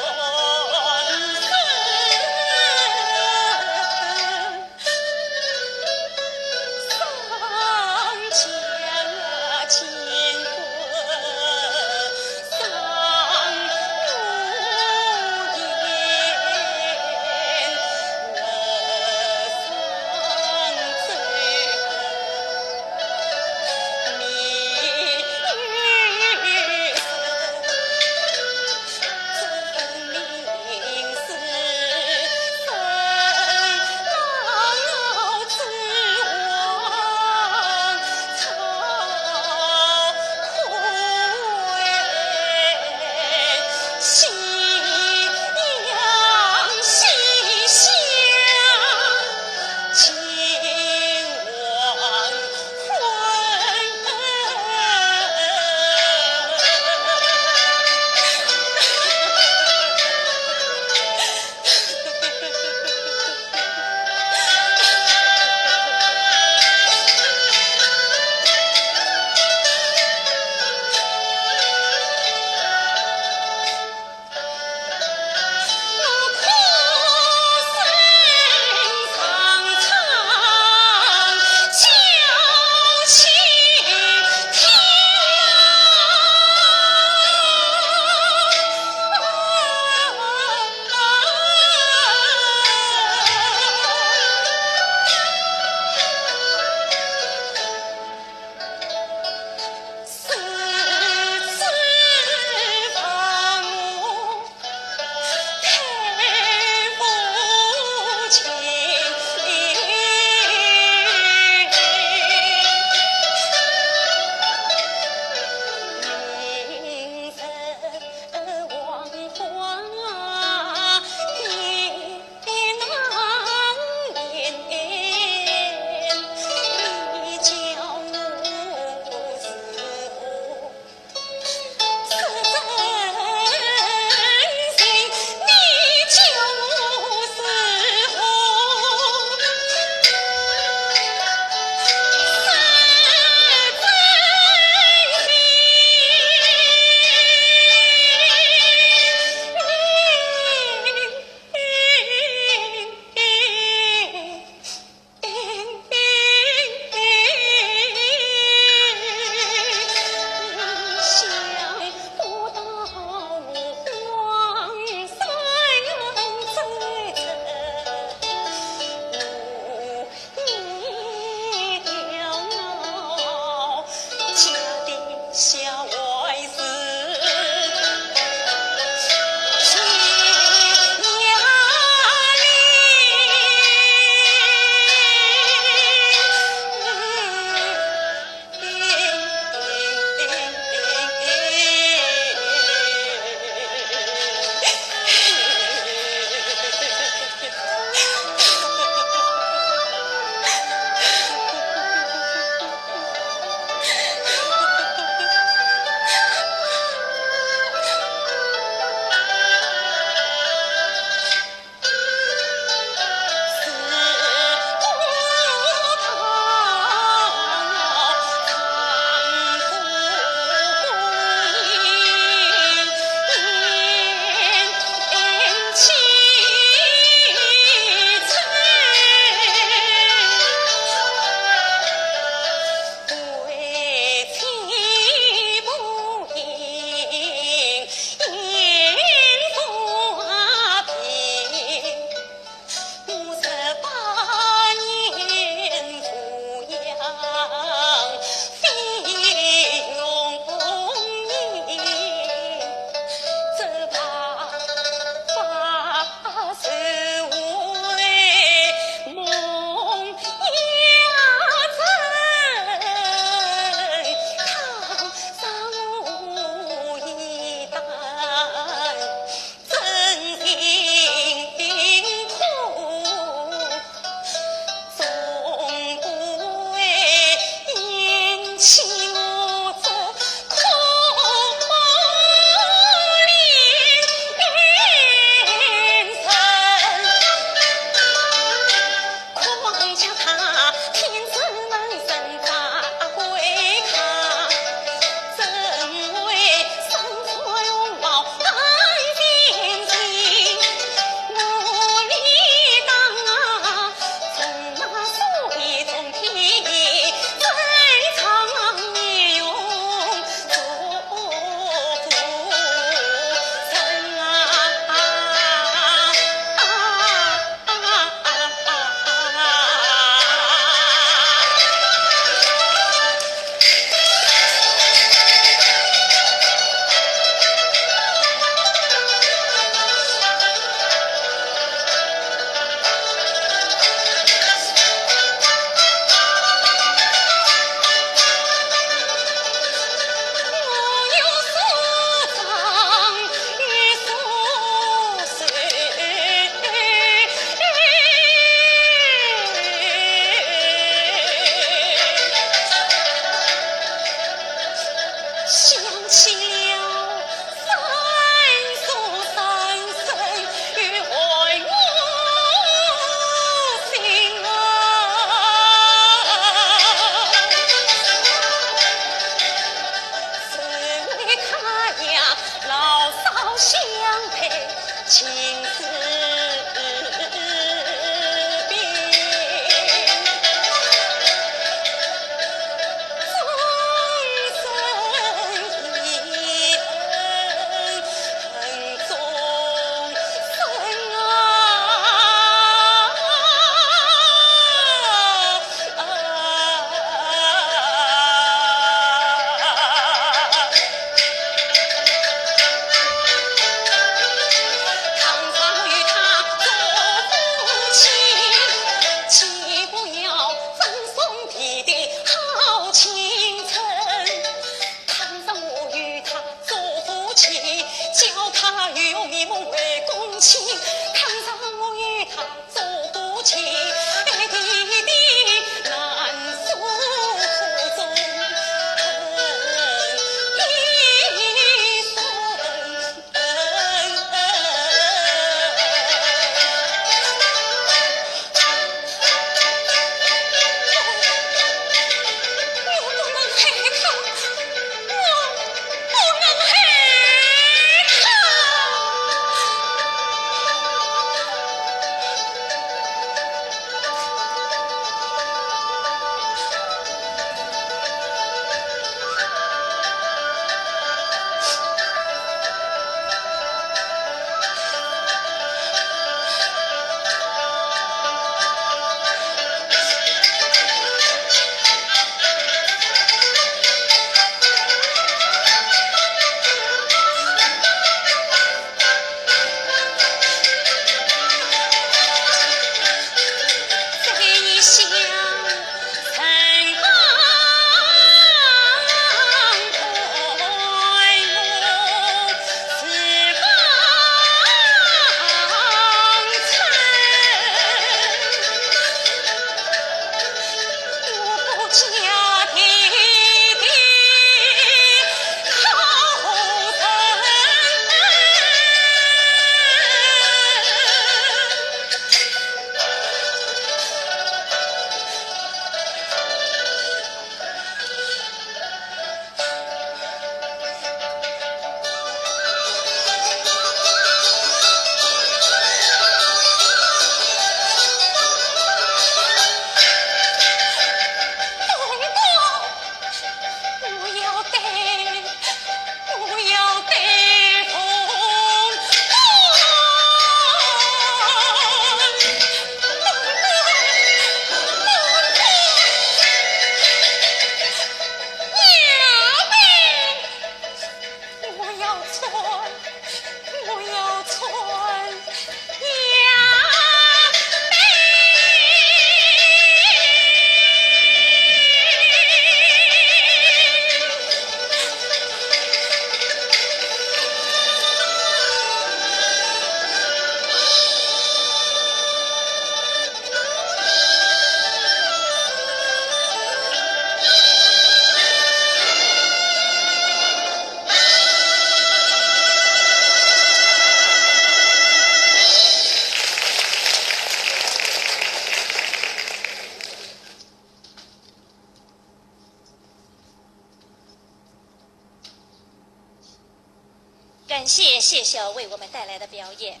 感谢谢晓为我们带来的表演。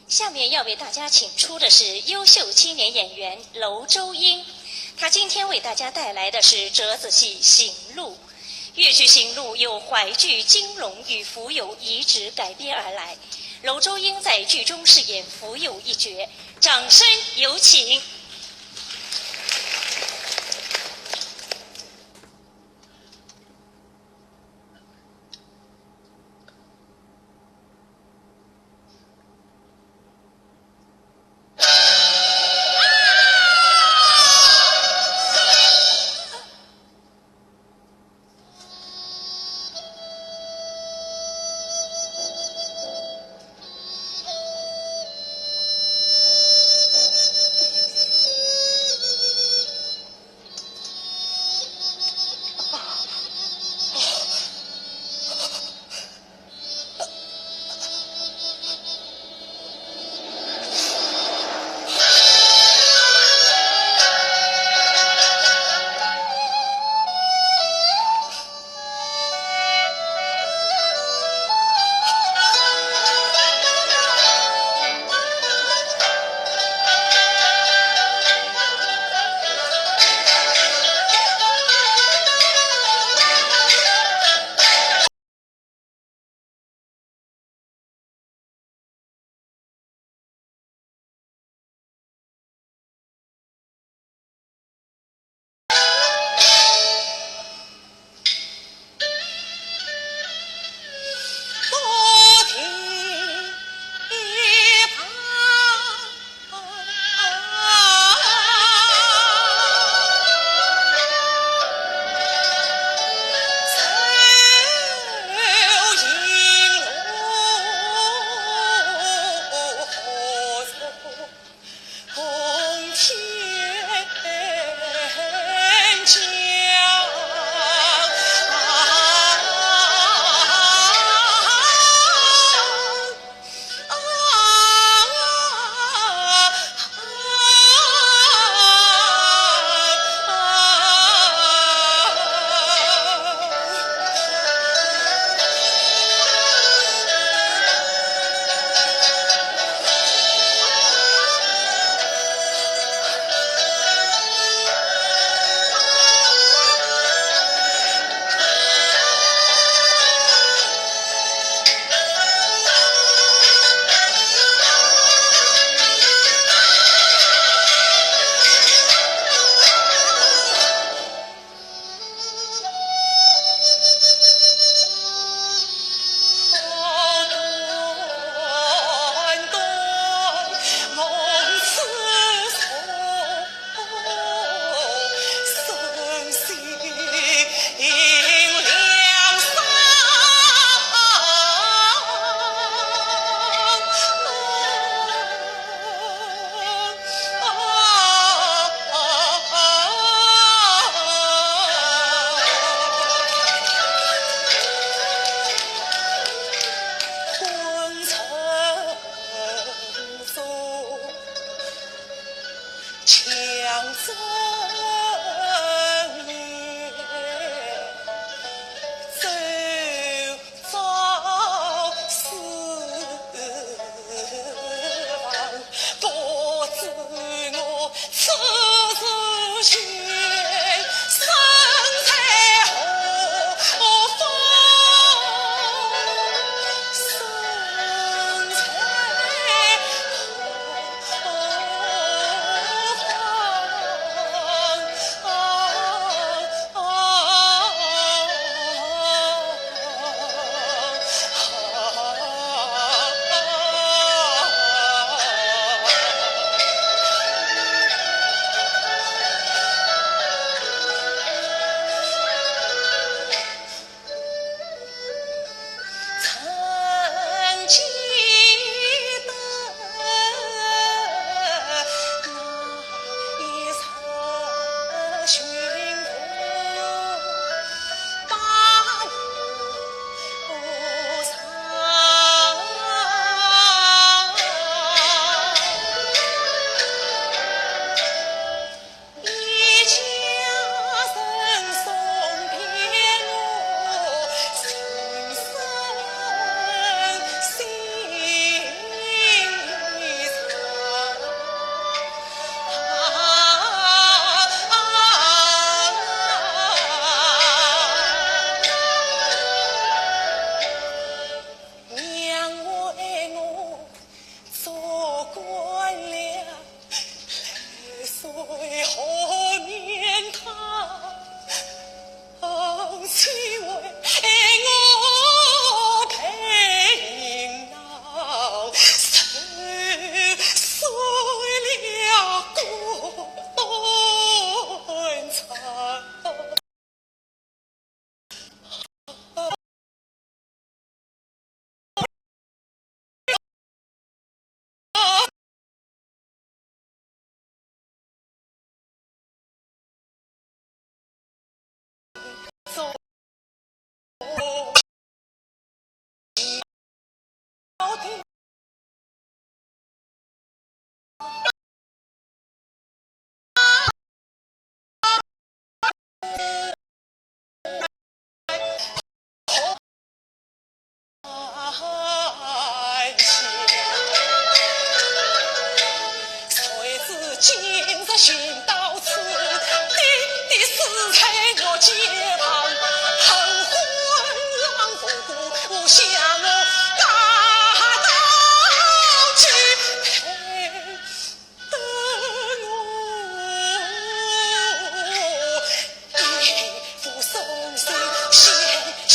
下面要为大家请出的是优秀青年演员楼周英，她今天为大家带来的是折子戏《行路》。越剧《行路》由淮剧《金龙》与福有移植改编而来，楼周英在剧中饰演福有一角，掌声有请。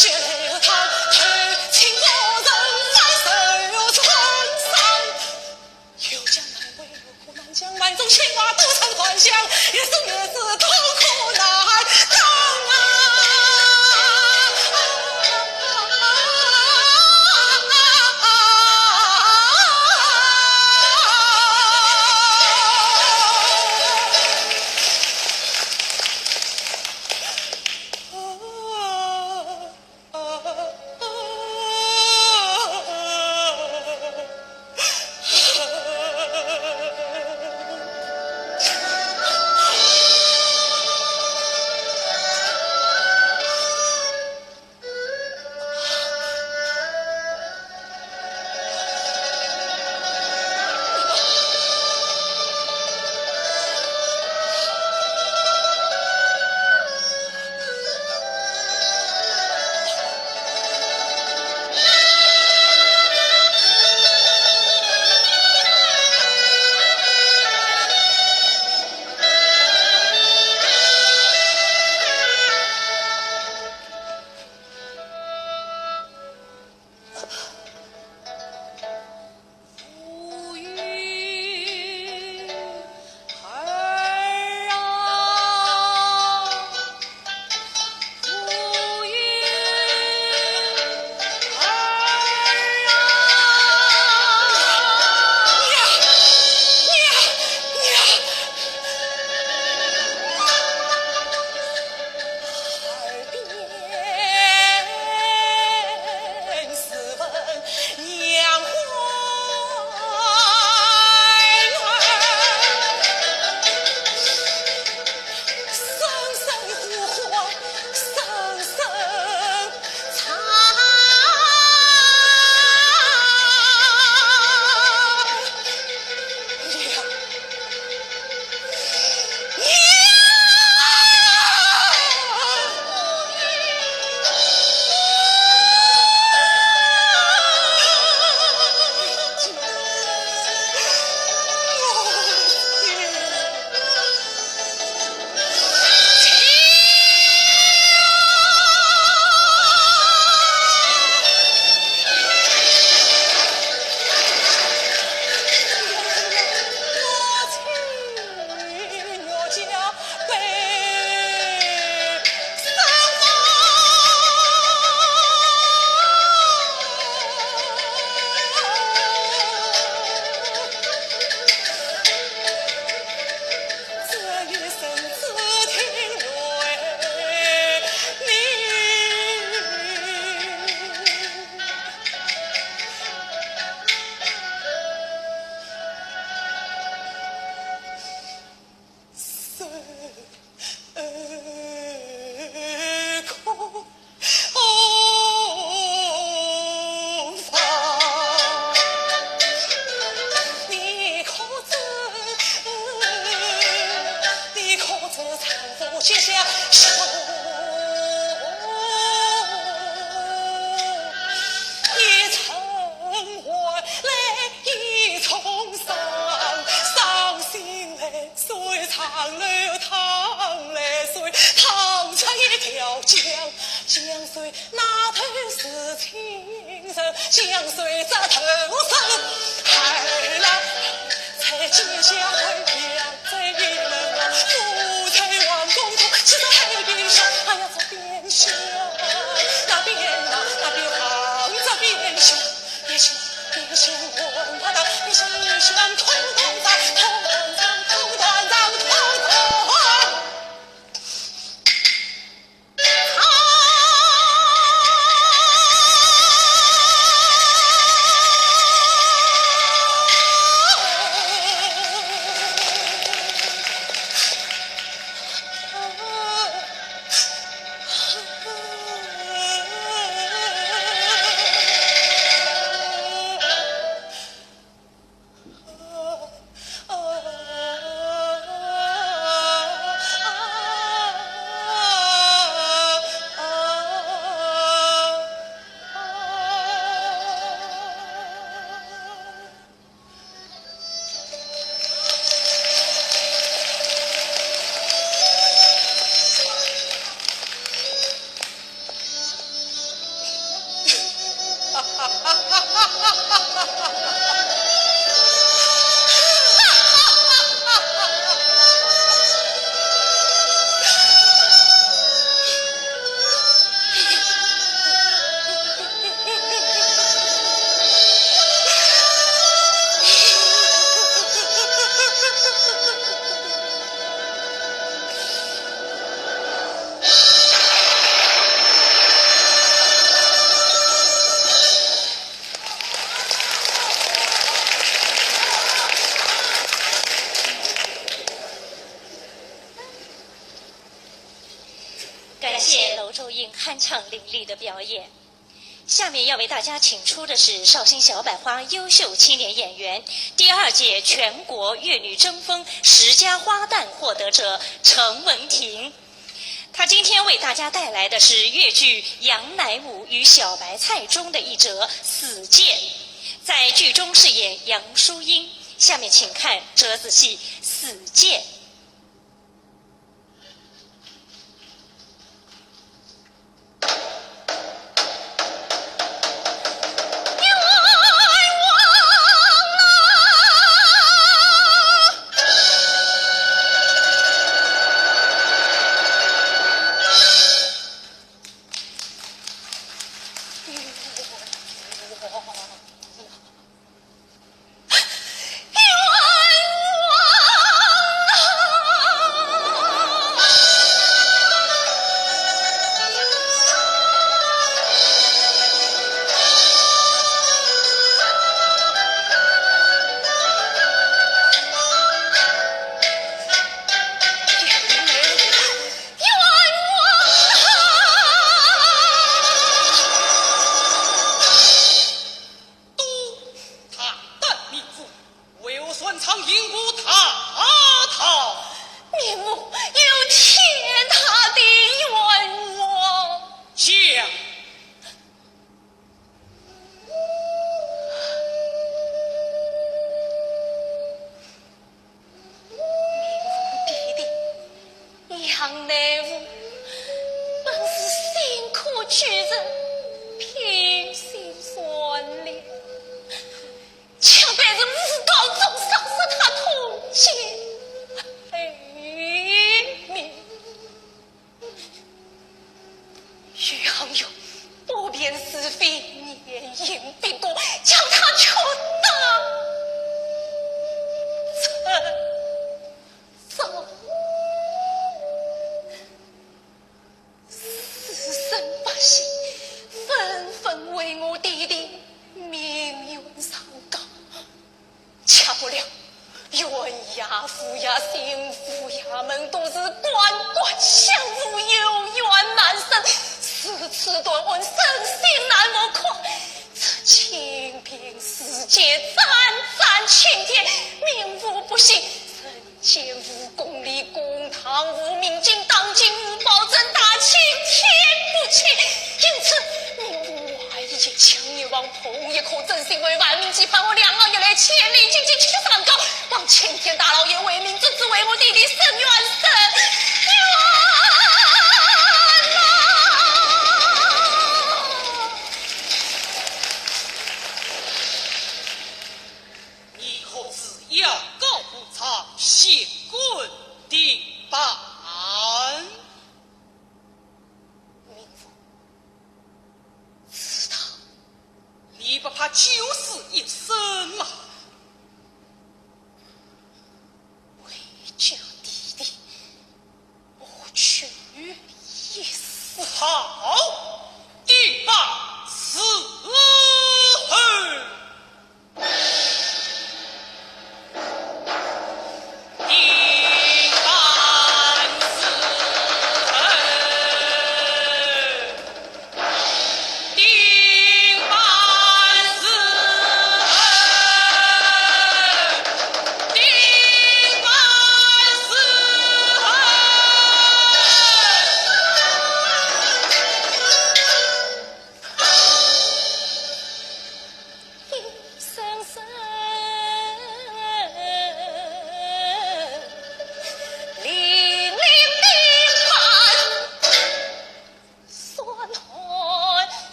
血流淌，投亲故人，反受创伤。有江南归，有苦难江，万种牵挂都成幻想，一生一世痛苦难当啊！感谢楼周映酣畅淋漓的表演。下面要为大家请出的是绍兴小百花优秀青年演员，第二届全国越女争锋十佳花旦获得者陈文婷。她今天为大家带来的是越剧《杨乃武与小白菜》中的一折《死贱》，在剧中饰演杨淑英。下面请看折子戏《死贱》。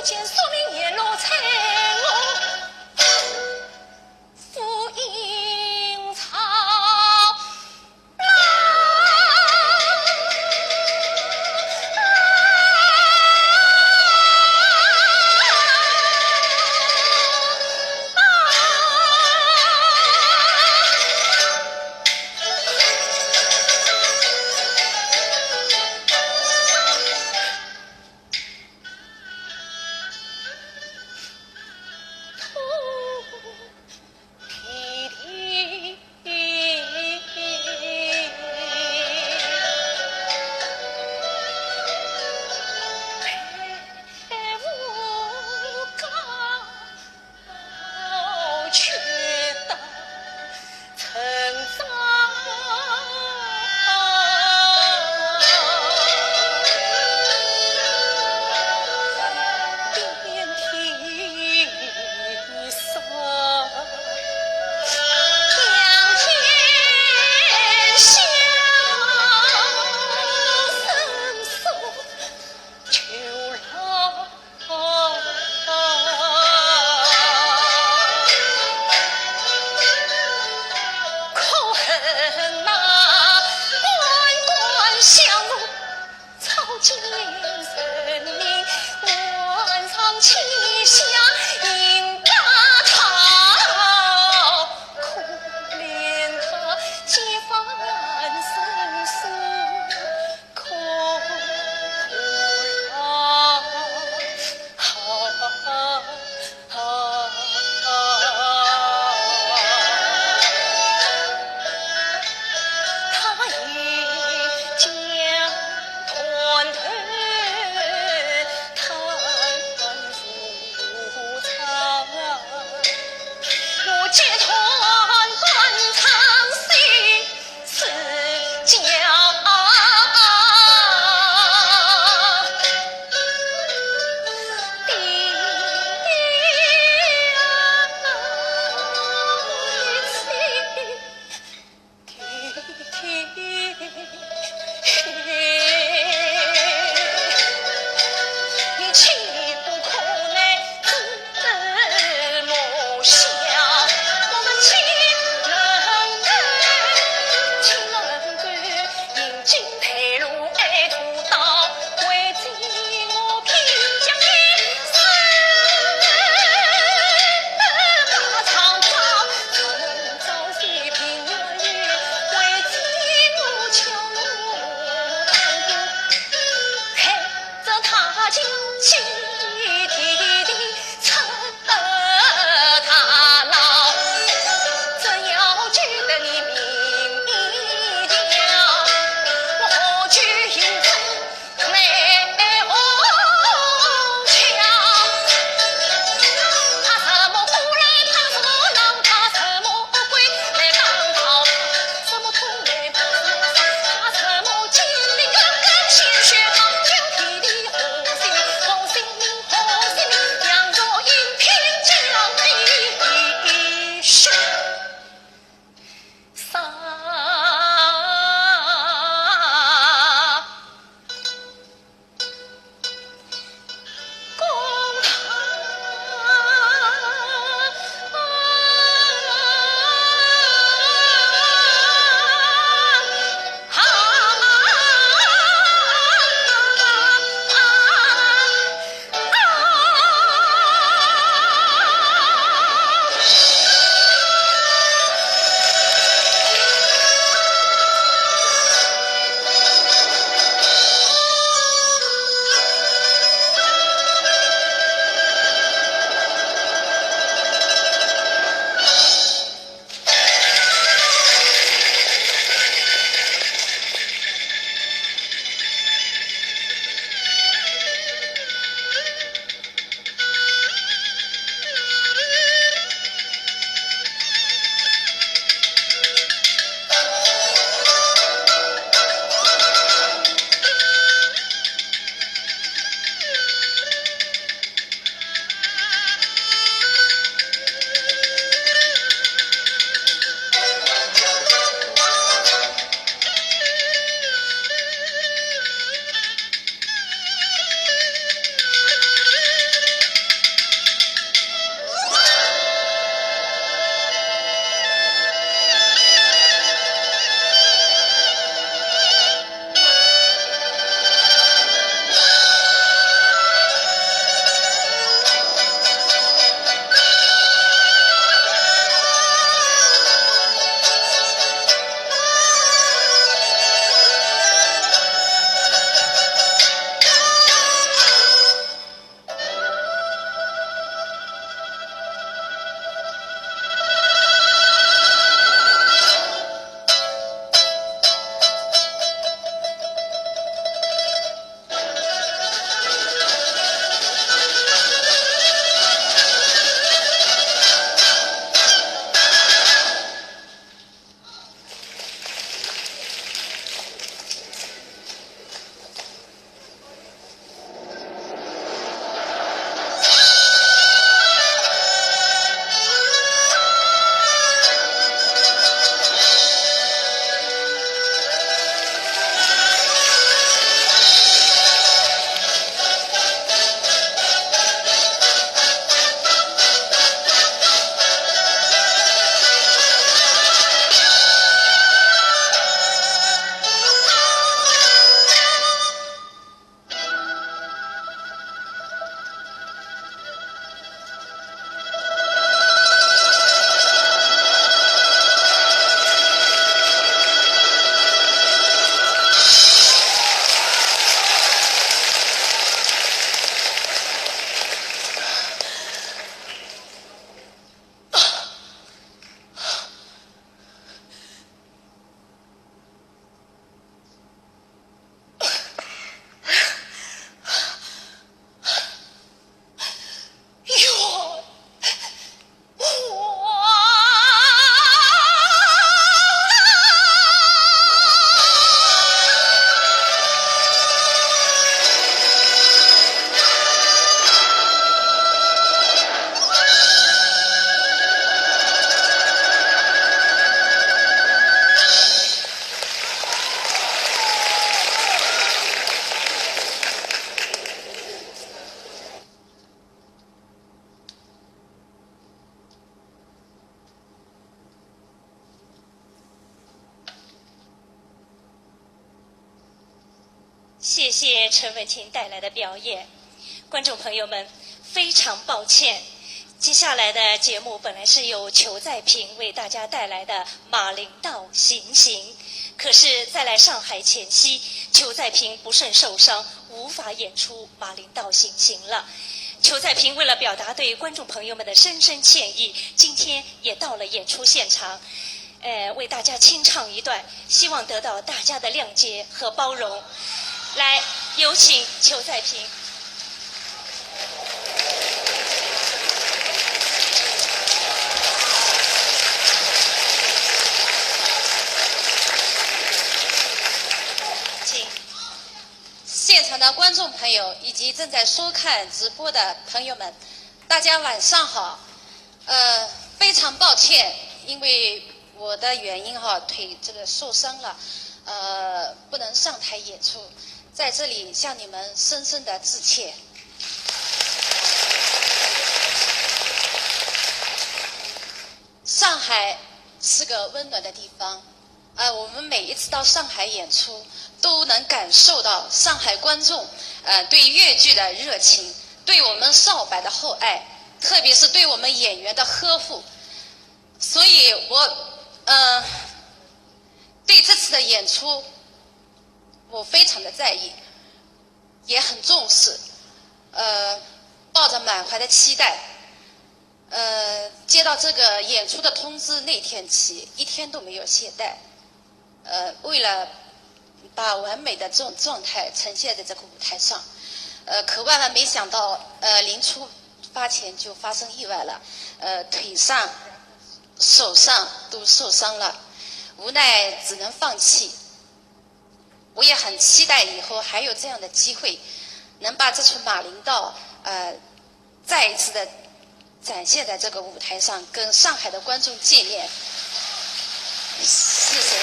见宿命也落在我，浮云草。谢谢陈文婷带来的表演。观众朋友们，非常抱歉，接下来的节目本来是由裘再平为大家带来的《马林道行刑》，可是，在来上海前夕，裘再平不慎受伤，无法演出《马林道行刑》了。裘再平为了表达对观众朋友们的深深歉意，今天也到了演出现场。呃，为大家清唱一段，希望得到大家的谅解和包容。来，有请裘再平。请。现场的观众朋友以及正在收看直播的朋友们，大家晚上好。呃，非常抱歉，因为我的原因哈，腿这个受伤了，呃，不能上台演出，在这里向你们深深的致歉。上海是个温暖的地方，呃，我们每一次到上海演出，都能感受到上海观众，呃，对越剧的热情，对我们少白的厚爱，特别是对我们演员的呵护。所以我，呃，对这次的演出，我非常的在意，也很重视，呃，抱着满怀的期待，呃，接到这个演出的通知那天起，一天都没有懈怠。呃，为了把完美的状状态呈现在这个舞台上，呃，可万万没想到，呃，临出发前就发生意外了，呃，腿上、手上都受伤了，无奈只能放弃。我也很期待以后还有这样的机会，能把这出《马林道》，呃，再一次的展现在这个舞台上，跟上海的观众见面。谢谢。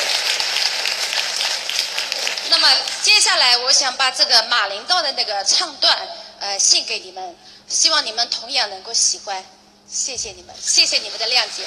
那么接下来，我想把这个《马林道》的那个唱段，呃，献给你们，希望你们同样能够喜欢。谢谢你们，谢谢你们的谅解。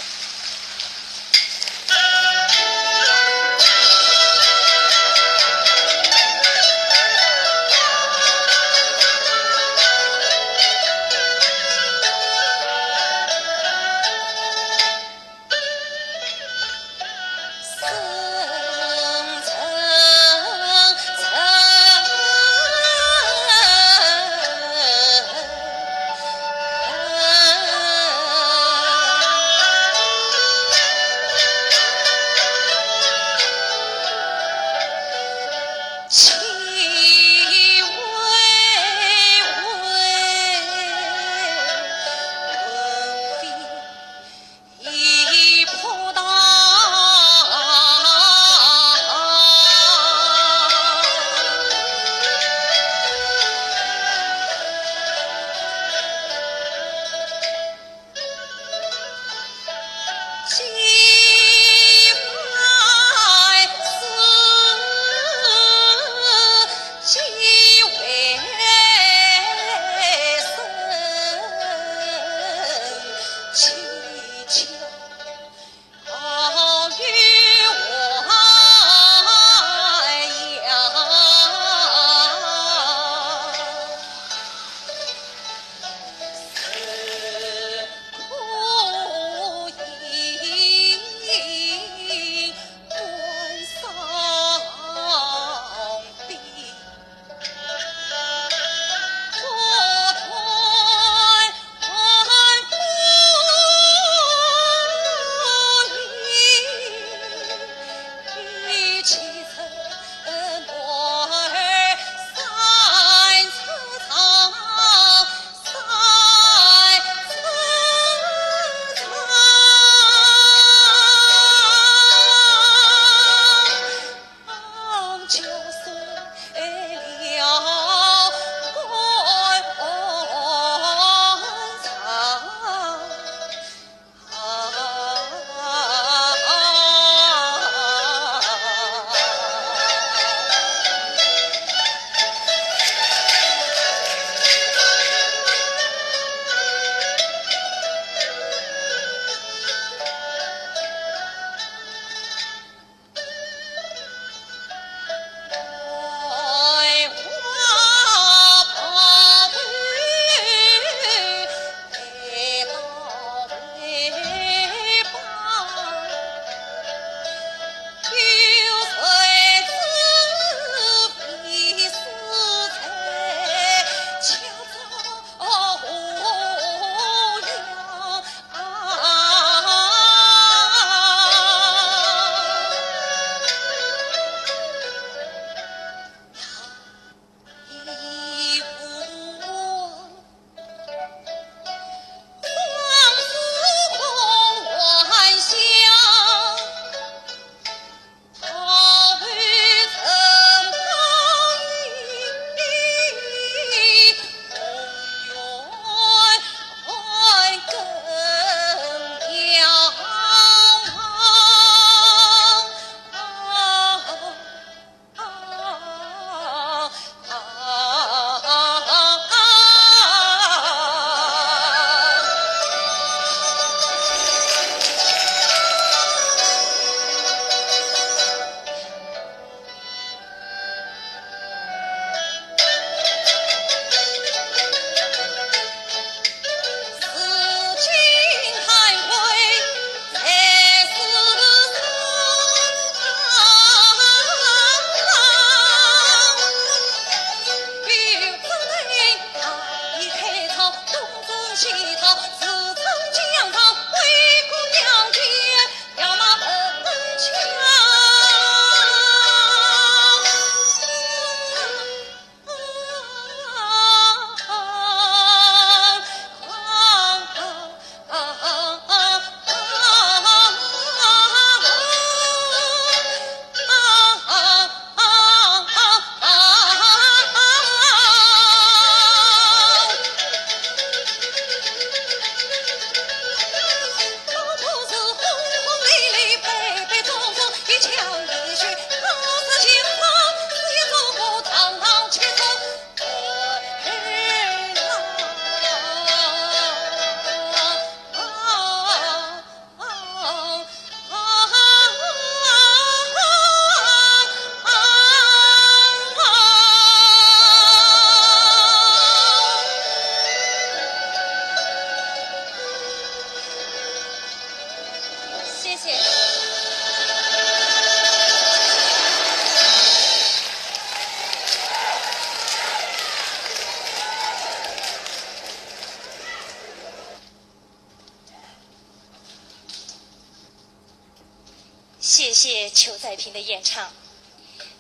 谢谢裘再平的演唱。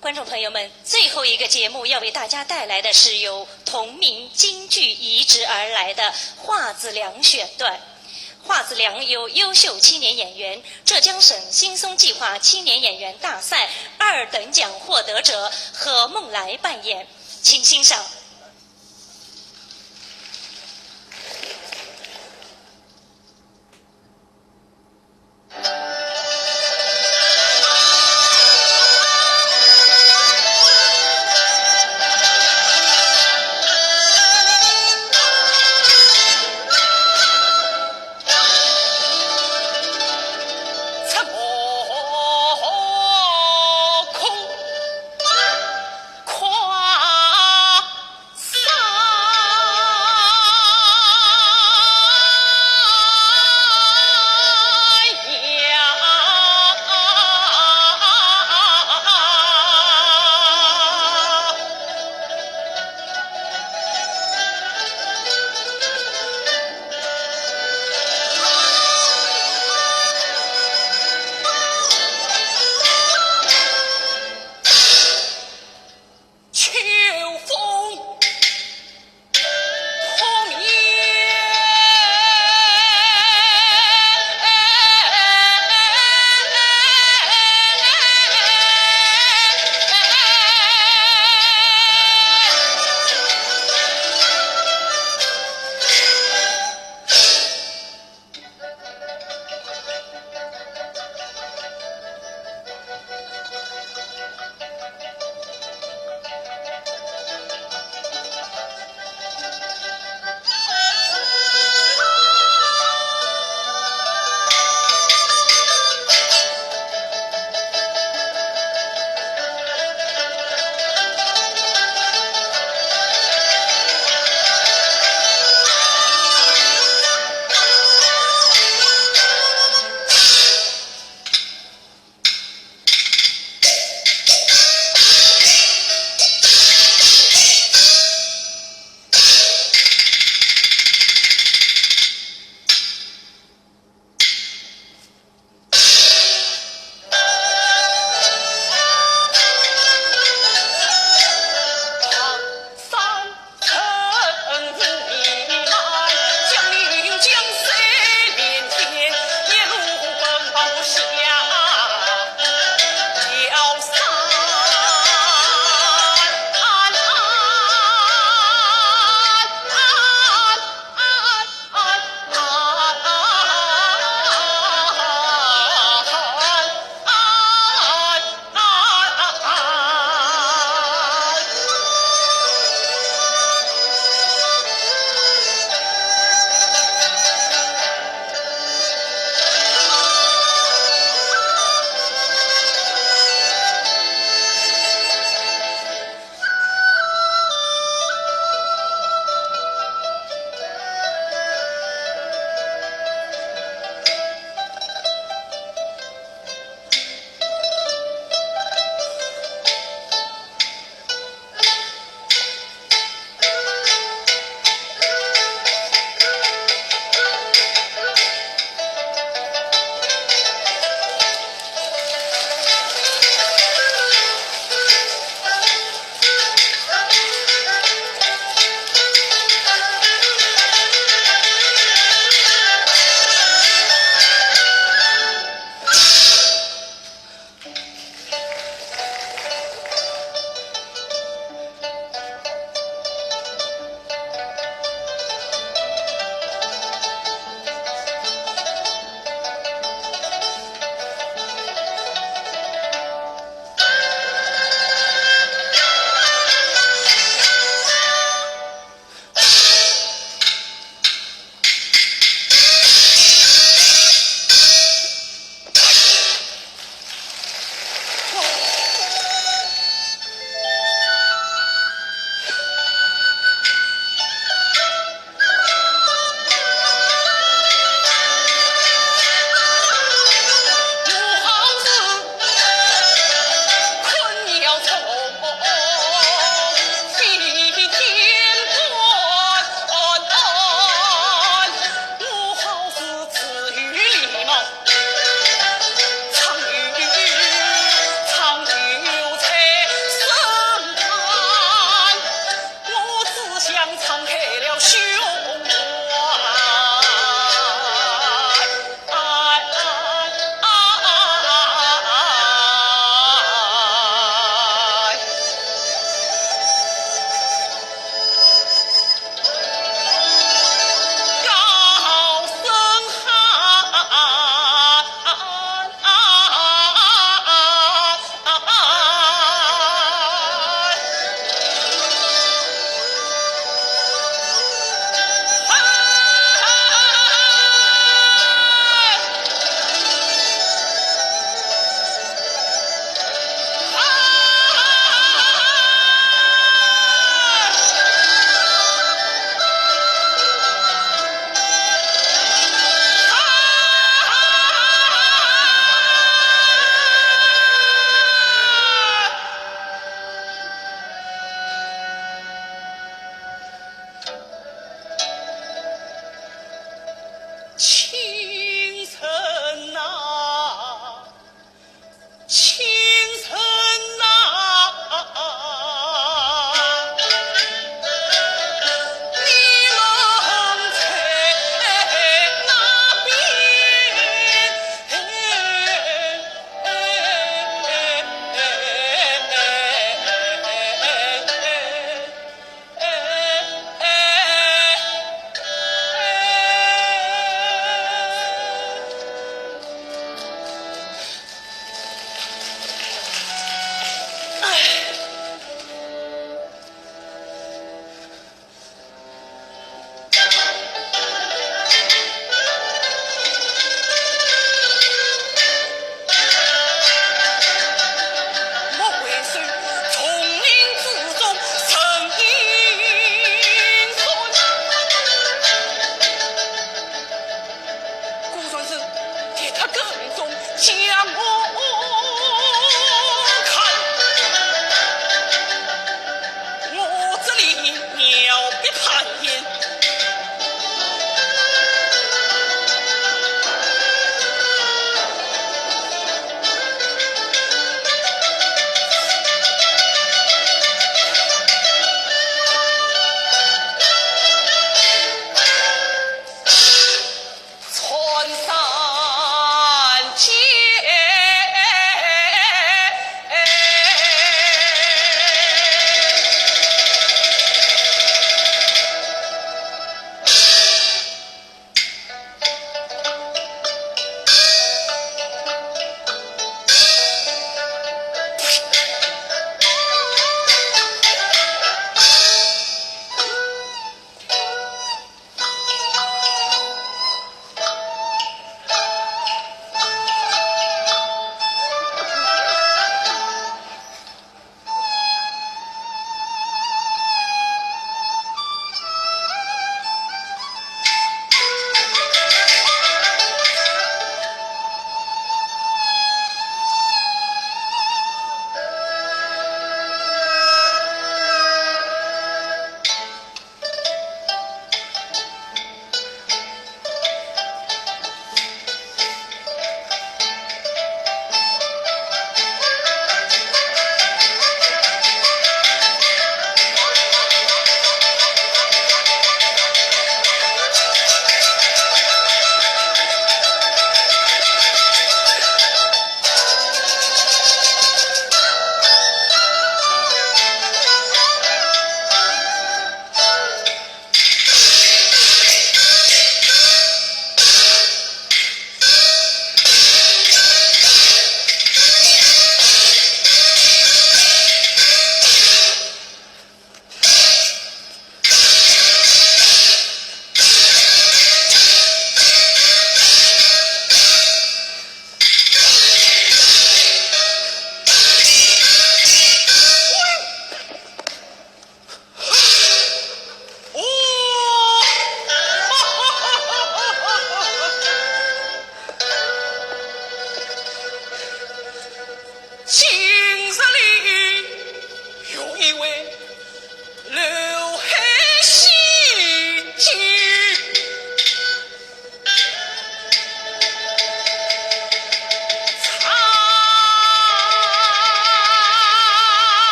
观众朋友们，最后一个节目要为大家带来的是由同名京剧移植而来的《画子良》选段。《画子良》由优秀青年演员、浙江省新松计划青年演员大赛二等奖获得者何梦来扮演，请欣赏。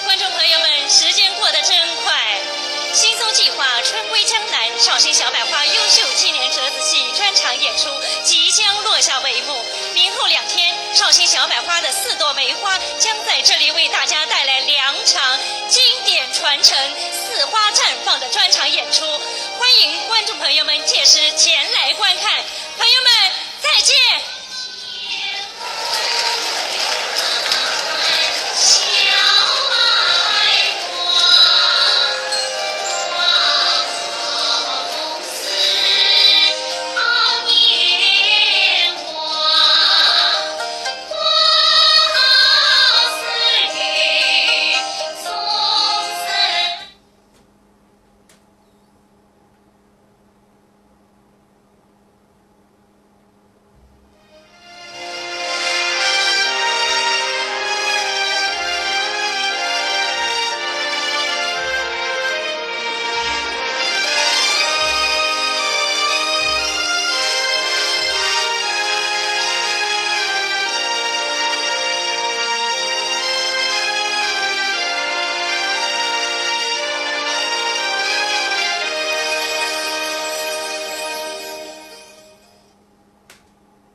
观众朋友们，时间过得真快，轻松计划《春归江南》绍兴小百花优秀青年折子戏专场演出即将落下帷幕。明后两天，绍兴小百花的四朵梅花将在这里为大家带来两场经典传承、四花绽放的专场演出。欢迎观众朋友们届时前来观看。朋友们，再见。